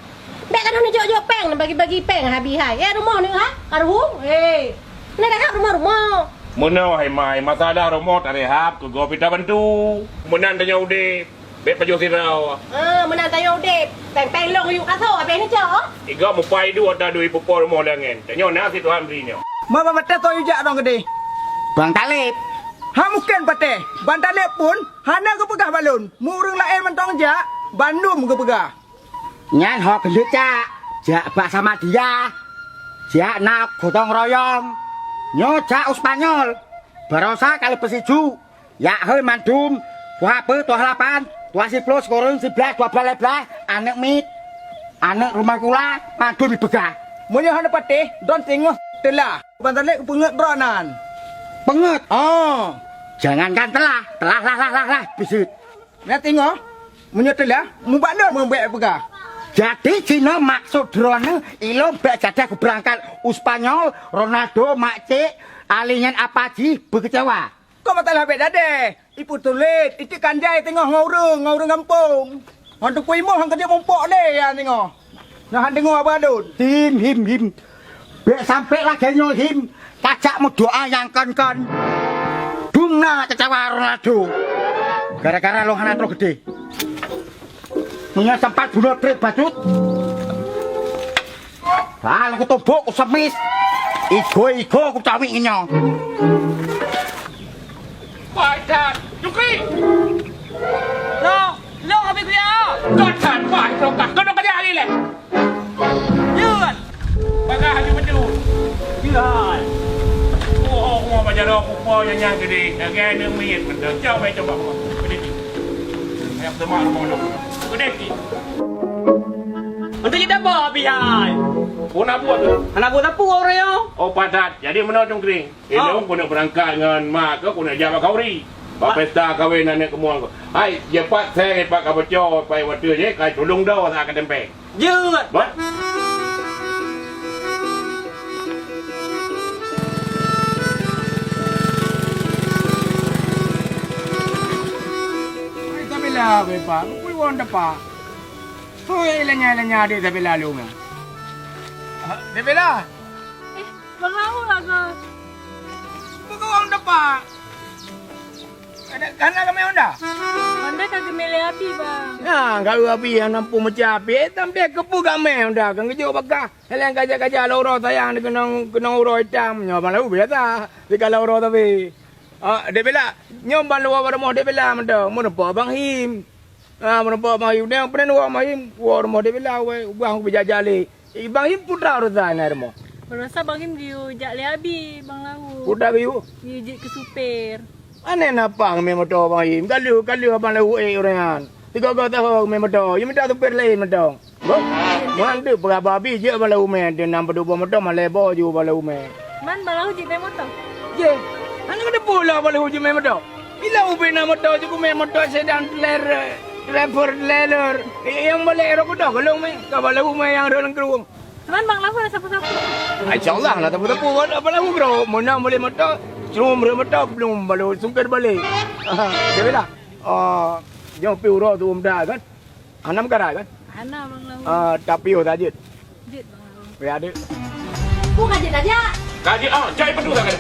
Bèk keunoe neujok-jok péng, neubagi-bagi péng Abi hai. Eh, rumoh neuh ha? Ka ruhueng? Hei. Neuh dah rumoh-rumoh. Meunoe hai mai, masalah rumoh tarehab keu gob ita bantu. Meunan tanyoe udeb, bèk pajoh sidroe. Ah, meunan tanyoe udeb. Péng-péng lôn yue kasoe, abéh neucok. Igob mupai duek ata dui pupo rumoh lé angén. Tanyoe na si Tuhan bri nyoe. Ma ba maté toh yue jak dong geudeh. Bang Taleb. Ha mungken patéh. Bang Taleb pun hana geupeugah bak lôn. Meu ureueng laén mantong jak, bandum geupeugah. Nyan ho keuneuk cak, jak bak Samadiyah, jak na gotong royong. Nyoe jak u Spanyol, barosa ka leupah siju, jak hôi mandum, tuha peuet, tuha lapan, tuha siploh, sikureueng, siblaih, dua blaih, lhèe blaih, aneuk miet, aneuk rumoh sikula, mandum jipeugah. Meunyoe hana patéh, droen teungoh teulah, ban talek peungeut droe nan. Peungeut? Oh, jangankan teulah, teulah, lah, lah, lah, lah, biseut. Nyan teungoh, meunyoe teulah, mubak lôn meubèk peugah. Jadi, jinoe maksud droeneuh, ilôn bèk jadah kubeurangkat u Spanyol, Ronaldo, mak cék, ahli nyan apa jih beukeucewa. Kon masalah bèk jadah, ipeutuléh, itu kan jai teungoh ngon ureueng, ngon ureueng gampông. Ngon teungku imoh nyang keudeh mumpok lé nyan teungoh. Nyoe han deungoe haba lôn. Him, him, him. Bèk sampai lagèe nyoe, him. Kajak meudoa nyang kon-kon. Dum na keucewa Ronaldo. Gara-gara lôn hana trok geudeh. Meunyoe sempat bunoe trép bacut. Hal kutumbok, kusemis. Igo-igo kucawik nyoe. Wah, that. Jukri! Loh, loh, habéh kuliah. Kau that, wah, itu kah. Kau nak kerja hari leh? Yun. Bagah habéh betul. Yun. Oh, oh, oh, macam mana aku kau yang nyang gede. Lagi ada minyak. Jauh, jauh, jauh. Gede. Ayam semak rumah dulu. Gede sikit. Untuk kita apa, Abi hai? Pun abu tu. Anak buah sapu orang yo. Oh, padat. Jadi, mana Cungkring? Ilôn keuneuk beurangkat ngon mak keuh keuneuk jak bak khanduri. Bak pesta kawen aneuk keumuang keuh. Hai, jipat seng ipat kaboco, ipat watèe jih, kai tulông do sa ka teumpèe. Jeuet. Bah. Hai, Sabila, beupa, bukui won tepa. Hoi, lanya-lanya adék Sabila lôn nyan. Ha, Sabila. Eh, Bang Lawa, Agus. Bukui won tepa. Ada, kana kami Honda? Honda ka geumé lé Abi, Bang. Nah, ka Abi nyang nampu meucah api. Eh, tam deh keupeue gamé Honda, ka geujok baka. Heleng kaja-kaja loro sayang di keunong, keunong uroe itam. Nyoe Bang Lahu biasa. Di ka loro tapi. Ah, Dek Bela. Nyoe Bang Lahu bak rumoh Dek Bela mantong. Meureumpok Bang Him. Ah, meureumpok Bang Him. Nyoe peunan Bang Him. Woe rumoh Dek Bela, weh. Ubah aku bijak jalek. Eh, Bang Him putra urosan na rumoh. Rasa Bang Him geuyue jak lé Abi, Bang Lahu. Putra geuyue? Geuyue jeuet keu supir. Aneh napa ngeumé moto Bang Him? Ka lheueh, ka lheueh Abang Lahu ék ureueng nyan. Tiga-tiga tahun ngeumé moto, yue mita supir laén mantong. Boh, meuhan deuh peugah Abi jeuet Abang Lahu mé, deunam padub boh moto malèe boh ju Abang Lahu mé. Man Bang Lahu jeuet mé moto? Jeuet. Hana keudeuh pulo Abang Lahu jeuet mé moto. Bila ubé na moto jeuet mé moto sedan trailer, driver trailer. Nyang balek rot kudoh golom mé, ka Abang Lahu mé nyang rot nanggroe. Cuman Bang Lahu ada sapu-sapu. Insya Allah na sapu-sapu. Apa Lahu bro? Menang boleh motor, cuma boleh motor belum baru sungkir balik. Dia bilang, ah, jangan pi uroe tu muda kan? Hana meukarat kan? Hana Bang Lahu. Ah, tapi oh tajit. Jit Bang Lahu. Ya ada. Bukan jit aja. Kaji ah, cai pedu tak ada.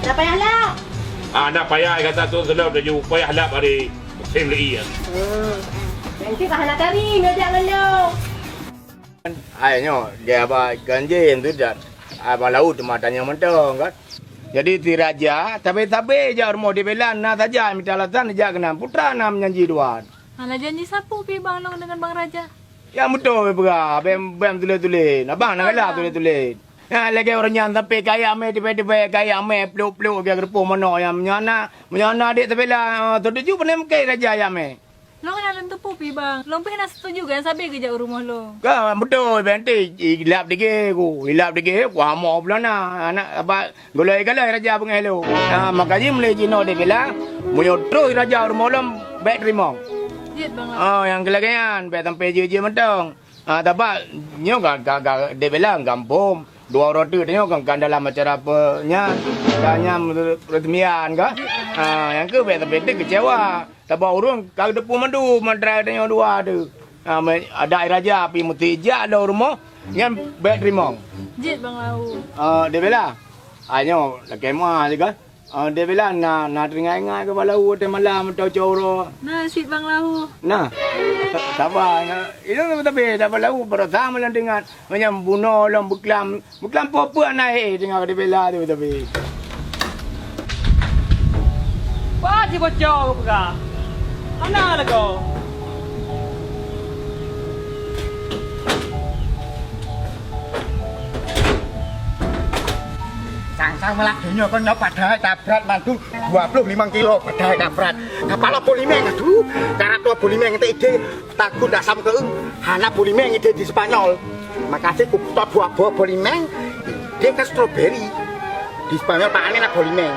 Dah payah lah. Ah, nak payah kata tu sebelum tuju payah lah hari musim lagi ya. Hmm. Nanti dah nak cari meja ngelong. Ai nyoe, dia ba ganjil tu dah. Ai ba laut teuma tanya mentong kan. Jadi si raja sabe-sabe jak rumoh Dek Bela na saja mita alasan jak keunan putra na meunyanji dua. Hana janji sapu pi Bang Long dengan Bang Raja. Ya beutôi peugah, bèk bèk tuléh-tuléh. Abang na galak tuléh-tuléh. Ya lagèe ureueng nyan sampai kaya mé tibé-tibé kaya mé pluk-pluk biar geureupoh manok ya meunyoe na, meunyoe na dek Sabila, eh, tujuh peunem ke raja ya mé. Lôn hana lôn teupeu pih, Bang. Lôn pih hana setuju kan sabe geujak u rumoh lôn. Ka beutôi, Bang, ti ilap degé ku. Ilap degé ku hamo bulan na. Anak abah golai galai raja beungai lôn. Ha, maka jih mulai jinoe deh bila, meunyoe troh raja u rumoh lôn, bèk teurimong. Jeuet, Bang. Oh, nyang keu lagèe nyan, bèk sampai jeuet-jeuet mantong. Ah, tabak nyoe ka, ka, ka, deh bila gampông. Dua uroe teuk tanyoe kan, kan dalam acara pe nyan, ka nyan resmian ka. Ah, nyang keu bèk sampai teuk kecewa. Tabak ureueng ka geuteupeue mandum antara tanyoe dua tu. Ah, me-, adat raja pih meusti jak lom rumoh, nyan bèk teurimong. Jeuet, Bang Lau. Ah, deh bila. Ah, nyoe lakèe ma juga. Ah, deh bila na, na teuingat-ingat keu Bang Lau watèe malam atau cot uroe. Na, cit Bang Lau. Na. Sa-, saba, na. Itu tapi Bang Lau baroesa malam teuingat. Meunyo bunoe lom beuklam, beuklam peue-peue na, eh, teuingat deh bila tu tapi. Wah, si bocor peugah. Hana lagoe. Sang-sang malah donya kon nyoe padahai tabrat mantu dua puluh limong kilo padahai tabrat. Kapala polimeng tu, karap dua polimeng teu ide takut asam keu hana polimeng ide di Spanyol. Makasih ku top dua boh polimeng ide ke strawberry. Di Spanyol panen lah polimeng.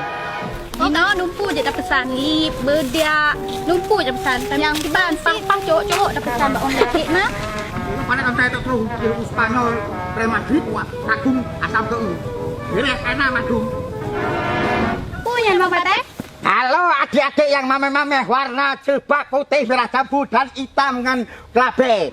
Jinoe numpuk jeuet tapeusan lip, beudak, numpuk jeuet tapeusan. Nyang ban pang-pang cowok-cowok tapeusan bak orang sakit na. Mana kan saya tak tahu, di Spanyol, Real Madrid, wah, kagum asam ke u. Jadi, enak madum. Punya nama teh? Halo, adik-adik yang mameh-mameh, warna jilbab putih, merah jambu, dan hitam dengan Klabe,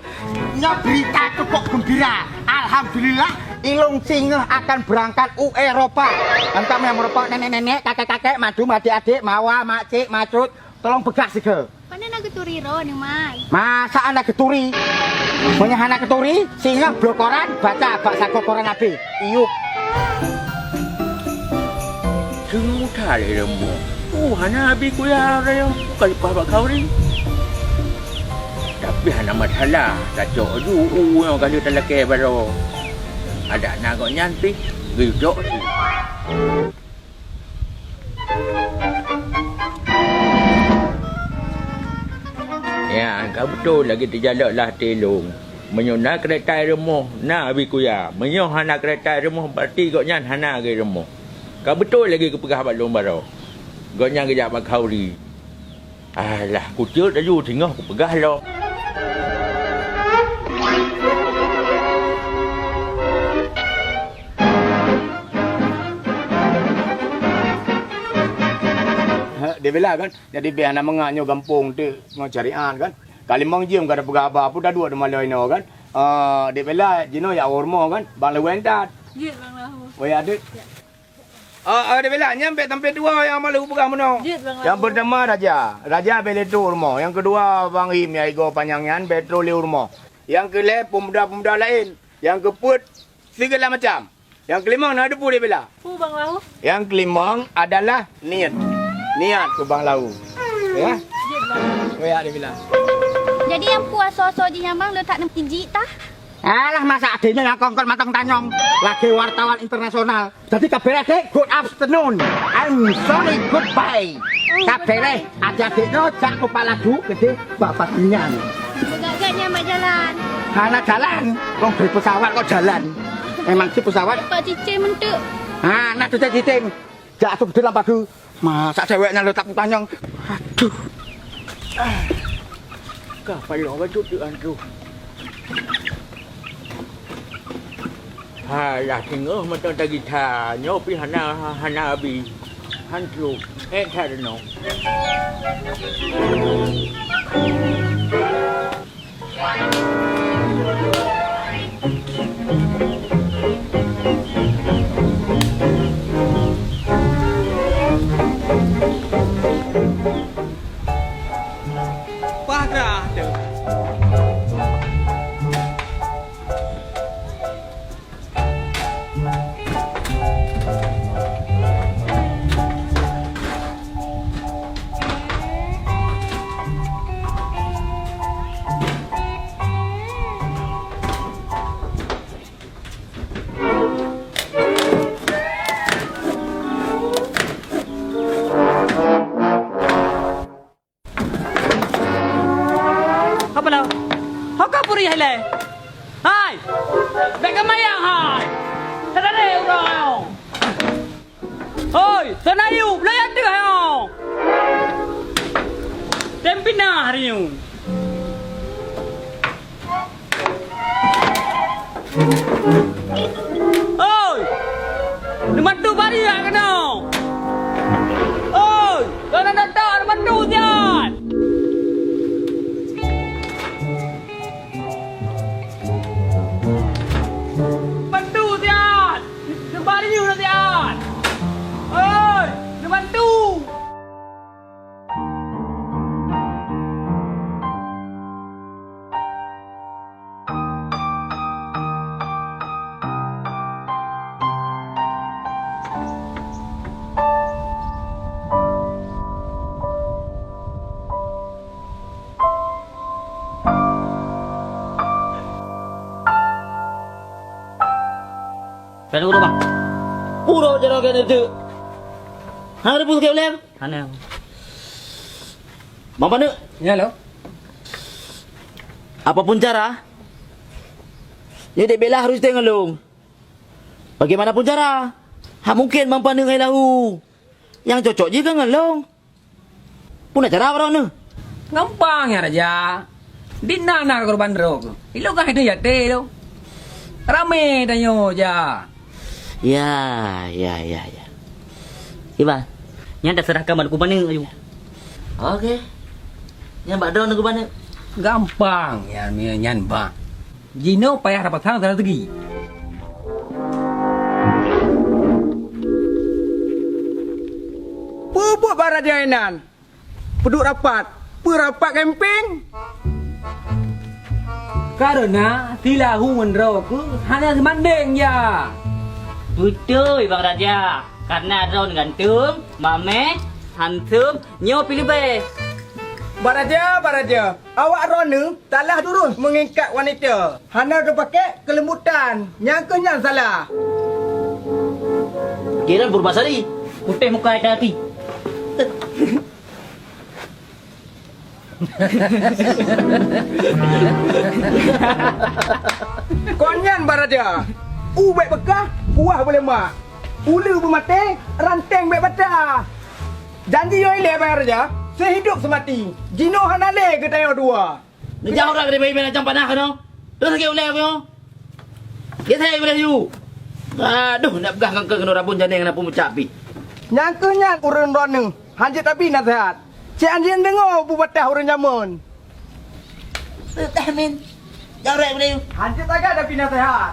nyoe berita cukup gembira. Alhamdulillah, ilôn singoh akan berangkat u Eropa. Entah yang merokok nenek-nenek, kakek-kakek, madum adik-adik, mawa, makcik, macut, tolong peugah sigoe. Pane na geuturi droeneuh, Mai? Masa na geuturi? Meunyoe hana geuturi, singoh bloe koran, baca bak sagoe koran abéh. Iyup. Seunguta lé rumoh. Uh, hana abi kuya rayong, ka leupah bak khauri. Tapi hana masalah, tacok ju u nyang ka lheueh talakée baroe. Adak na gobnyan pih, geujok pih. Nyan ka beutôi lagée teujalok lam até lôn. Meunyoe na keureuta i rumoh, na abi kuya. Meunyoe hana keureuta i rumoh, berarti gobnyan hana lagée rumoh. Ka beutôi lagée geupeugah bak lôn baroe. Gobnyan geujak bak khauri. Alah, kuceuet laju singoh kupeugah lom. Heh, dibela kan? Jadi beh hana mangat nyoe gampông teuk ngon syariat kan. Kalimong jeuem ka tapeugah haba, peue taduek di maloi inoe kan. Ah, dibela jinoe jak u rumoh kan. Bang Lewén that. Jeuet, Bang Lahu. Oh ya, dek. Ah, ah, dibela nyan bek sampai dua nyang malu peugah meunoe. Jeuet, Bang Lahu. Nyang pertama raja. Raja bek lé trok u rumoh. Nyang kedua Bang Im nyang igoe panyang nyan bek trok lé u rumoh. Nyang keulhèe pemuda-pemuda laén. Nyang keupeuet sigala macam. Nyang keulimong na teupeue dibela. Peue Bang Lahu? Nyang keulimong adalah niet. Niet keu Bang Lahu. Ya? Jeuet, Bang. Royak dibela. Jadi nyang peue asoe-asoe jih nyan Bang le that neutijik tah? Alah, masa adényo nyang kongkot mantong tanyong lagée wartawan internasional. Jadi ka beres deh, good afternoon. I'm sorry, goodbye. Ka beres, adik-adik nyoe jak kupak laju keudeh bak Pak Inyan. Peugah-gah nyan bak jalan. Hana jalan, wong dari pesawat kok jalan. Emang si pesawat? Pak cicém enteuk. Ha, nak tu cicém. Jak tu beutôi lam pageue. Masa cewek nyan letak tanyong. Aduh. Ah. Ka payah bacut tu, aduh. Halah, singoh mantong tagita, nyoe pih hana, hana abi. Hancô, ék that inoe. Pah grah tu. Ho ka peurih hai lé? Hai! Bèk keumayang hai! Tadari uroe nyoe! Hôi! Seunayub! Lôn ateueh nyoe! Tem pinah hari nyoe! Hôi! Neubantu bari jak keunoe! Hôi! Keunoe datang neubantu siat! Bantu siat! Neubantu siat! Oi, neubantu! Peurumoh, bang. Puro jaroe keuneuk teuk. Hana peue sakét ulèe? Hana. Bang Paneuk. Ya, lo. Apapun cara, nyoe dek Bella harôh teuh ngon lôn. Bagaimanapun cara, hana mungken Bang Paneuk ngon Lahu. Nyang cocok jih ka ngon lôn. Peue na cara baroe neuh? Gampang nyan, Raja. Di na na keureubeuen droe keuh. Ilôn kan hidéh yaté lôn. Ramé tanyoe, Ja. Ya, ya, ya, ya. Iban. Nyan taserahkan bak Teungku Paneuk, ayu. Oke. Nyan bak droeneuh Teungku Paneuk. Gampang nyan, nyan bak. Jinoe payah tapasang strategi. Peue buet bak raja inan? Peuduek rapat. Peue rapat kempeng? Kareuna si Lahu ngon droe keuh hana seubandéng, ya. Beutôi, Bang Raja. Kareuna droeneuh ganteng, maméh, handsome, nyoe pih leubeh. Bang Raja, Bang Raja. Awak droeneuh salah turoh meungingkat wanita, hana teupakék keuleumbutan, nyang keuh nyan salah. Giliran Purbasari, putéh muka hitam até. Kon nyan, Bang Raja, u bèk beukah, kuah beulemak, uleue beumaté, ranteng bèk bata. Janji nyoe ilèe, Bang Raja, seuhidop seumati, jinoe hana lé geutanyoe dua. Neujak uroe keudéh bayi macam panah keunoe. Terus sakét ulèe keunoe. Dia sakét ulèe yue. Aduh, nak peugah ngon keu keunoe rabon janeng na peumucak pih. Nyang keuh nyan ureueng droeneuh, hanjeuet tabi naseuhat. Cit anjing deungoe bubataih ureueng jameun. Teuh min. Jak uroe ulèe yue. Hanjeuet sagai tabi naseuhat.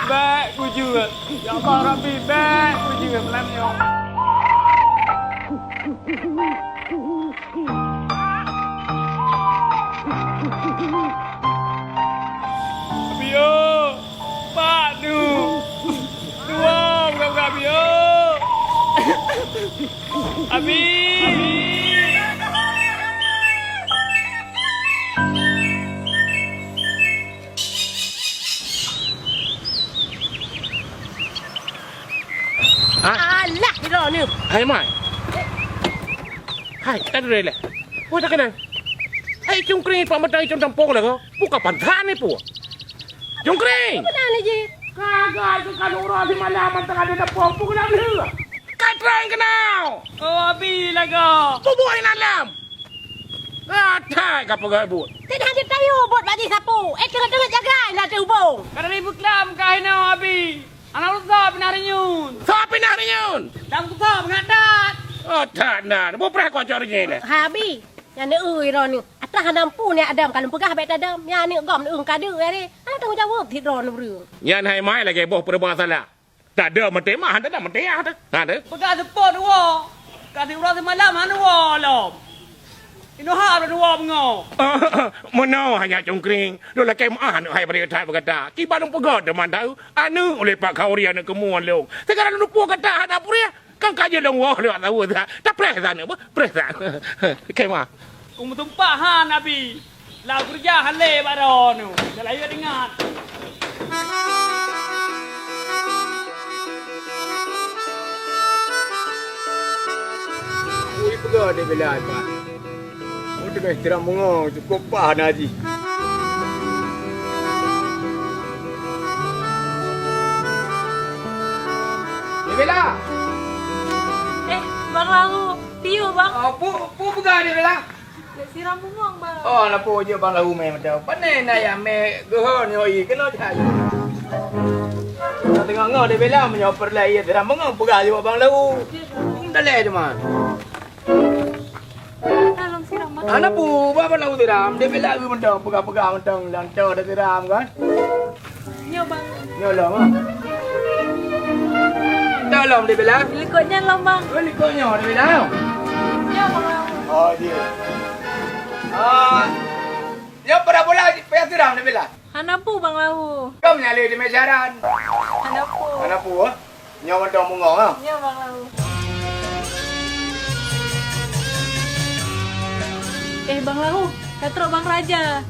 Bèk kujeuet. Ya Allah Rabbi, bèk kujeuet malam nyoe. Abi o, Pak Du, dua buka-buka Abi o. Abi. Ha? Alah, droeneuh. Hai, Mai. Hai, ka dudoe lé. Peue takeunong? Hai, Cungkring, pak mantong icong tampông lé ko. Buka pantan ni, peue? Cungkring! Peue na lé jih? Kagai keu ka uroe simalam mantong ada tampông, peue keunan lheueh? Ka trang keunoe! Oh, Abi, lagoe. Peue buet inan lam? Atai ka peugah buet. Teuh hana tayue buet bak jih sapeue. Eh, teungoh-teungoh jagai na teuhubong. Ka dari beuklam ka hinoe, Abi. Aneuk lôn soe pinah rinyun. Soe pinah rinyun? Dang soe pinah that. Oh, that na. Beupreh kocok rinyun lé. Hai, Abi. Nyan eu droeneuh. Atra hana mampu ni Adam, ka lôn peugah bèk tadam. Nyan aneuk gob neu ka deuek lé. Hana tanggong jaweueb cit droeneuh ureueng. Nyan hai Mai lagèe boh peureubah salah. Tadam maté mah, hana tadam maté ah. Ha, tu. Peugah seupôt woe. Ka siuroe simalam hana woe lom. Inoe ha lôn woe beungoh. Meunoe hanya Cungkring. Lôn lakèe meu'ah aneuk hai bri that beugata. Kiban lôn peugah teuma tau. Aneuk ulèe Pak Khauri aneuk keumuen lôn. Sigala lôn pue gata hana peurih. Kan ka jeuet lôn woe lewat saweue that. Tapreh that aneuk beuh. Preh that. Kema. Kung meutumpah han Abi. Lau keureuja halé bak droeneuh, dah lahé ingat. Ui, peugah deh bela, Pak. Oh, teungoh istirahat bungong, cukup paih na jih. Deh bela! Eh, Bang Lahu, piye, Bang? Oh, pu-, pu peugah deh bela? Lé siram bungong, Bang. Oh, na peue jeuet Bang Lahu mé mantong. Pane na ya mé geuhon nyoe i keunoe jai. Teungoh-teungoh deh bela meunyoe peureulée siram bungong peugah jeuet Bang Lahu. Hom daleh teuma. Tolong siram, Bang. Hana peue, Bang Lahu siram. Deh bela geuh mantong peugah-peugah mantong lancar deh siram kan. Nyoe, Bang. Nyoe lom, ah. Nyoe lom, deh bela. Likot nyan lom, Bang. Oh, likot nyoe, deh bela. Nyoe, Bang. Oh, dia. Ah. Nyoe pada bola payah siram, deh bela. Hana peue, Bang Lahu. Kamoe nyang lé di mejaran. Hana peue. Hana peue, ah. Nyoe mantong bungong, ah. Nyoe, Bang Lahu. Eh, Bang Lahu, ka trok Bang Raja.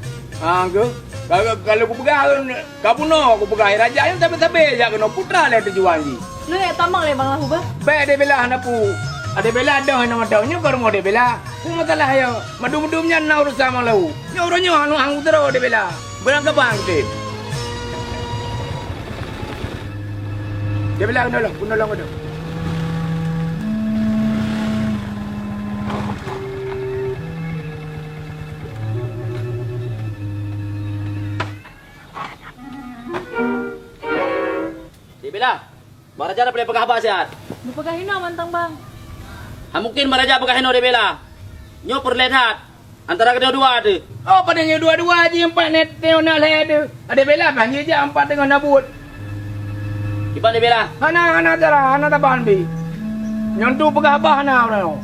Ah, ke? Ka, ka, kalau kupeugah, ka bunoe kupeugah, Raja nyan sabe-sabe jak keunoe putra lé tujuan jih. Lôn jak tamong lé Bang Lahu, bah. Bék deh bela hana peue. Deh bela dong hana mantong nyoe ka rumoh deh bela. Peue masalah nyoe? Madum-dum nyan na urusan Bang Lahu. Nyoe uroe nyoe hana hang utroe deh bela. Beurang keubang tem. Deh bela keunoe lom, keunoe lom keunoe. Deh bela, Bang Raja na peureulée peugah haba siat. Neupeugah inoe mantong, Bang. Hana mungken Bang Raja peugah inoe deh bela. Nyoe peureulée that. Antara keudua-dua teuh. Oh, padahai nyoe dua-dua jih empat net teuh na lhée teuh. Deh bela bah jih jak empat teungoh na buet. Kiban deh bela? Hana, hana cara, hana saban pih. Nyoe tu peugah bah hana uroe nyoe.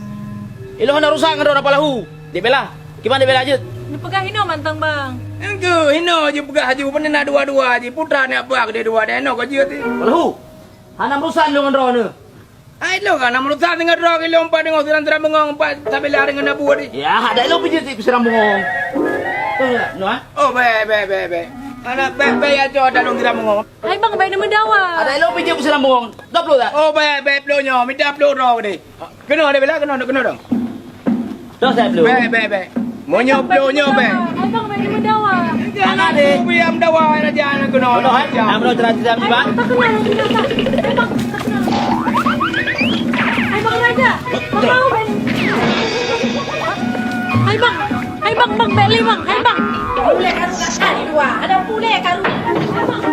Ilôn hana urusan ngon droe Bang Lahu. Deh bela? Kiban deh bela jeuet? Neupeugah inoe mantong, Bang. Engkeu, inoe jih peugah aju, pane na dua-dua jih. Putra nyak peugah deh dua, deh inoe ka jeuet teuh. Bang Lahu, hana urusan lôn ngon droeneuh. Hai lo ka na meurusak deungon droe kilo empat deungon siram-siram bungong empat sabe lari ngon na buet di. Ya, ada lo pijit si siram bungong. Tengok, no, ah? Oh, baik, baik, baik, baik. Anak baik, baik aja ada dong siram bungong. Hai bang, baik nama dawa. Ada lo pijit siram bungong. Dua puluh tak? Oh, baik, baik puluh nyo, minta puluh droe di. Kena ada bela kena kena dong. Dah saya belum. Baik, baik, baik. Meunyoe bloe nyoe bèk. Hai bang, bèk meudawa. Hana deh. Biar meudawa raja anak keunoe. Bodoh, eh? Nah, bodoh cerita-cerita ni, bang. Hai bang, tak kenal, tak kenal. Hai bang, tak kenal. Hai bang raja. Bang mau, bang. Hai bang. Hai bang, bang, bèk lé bang. Hai bang. Pulèh karu kat dua. Ada pulèh karu. Hai bang.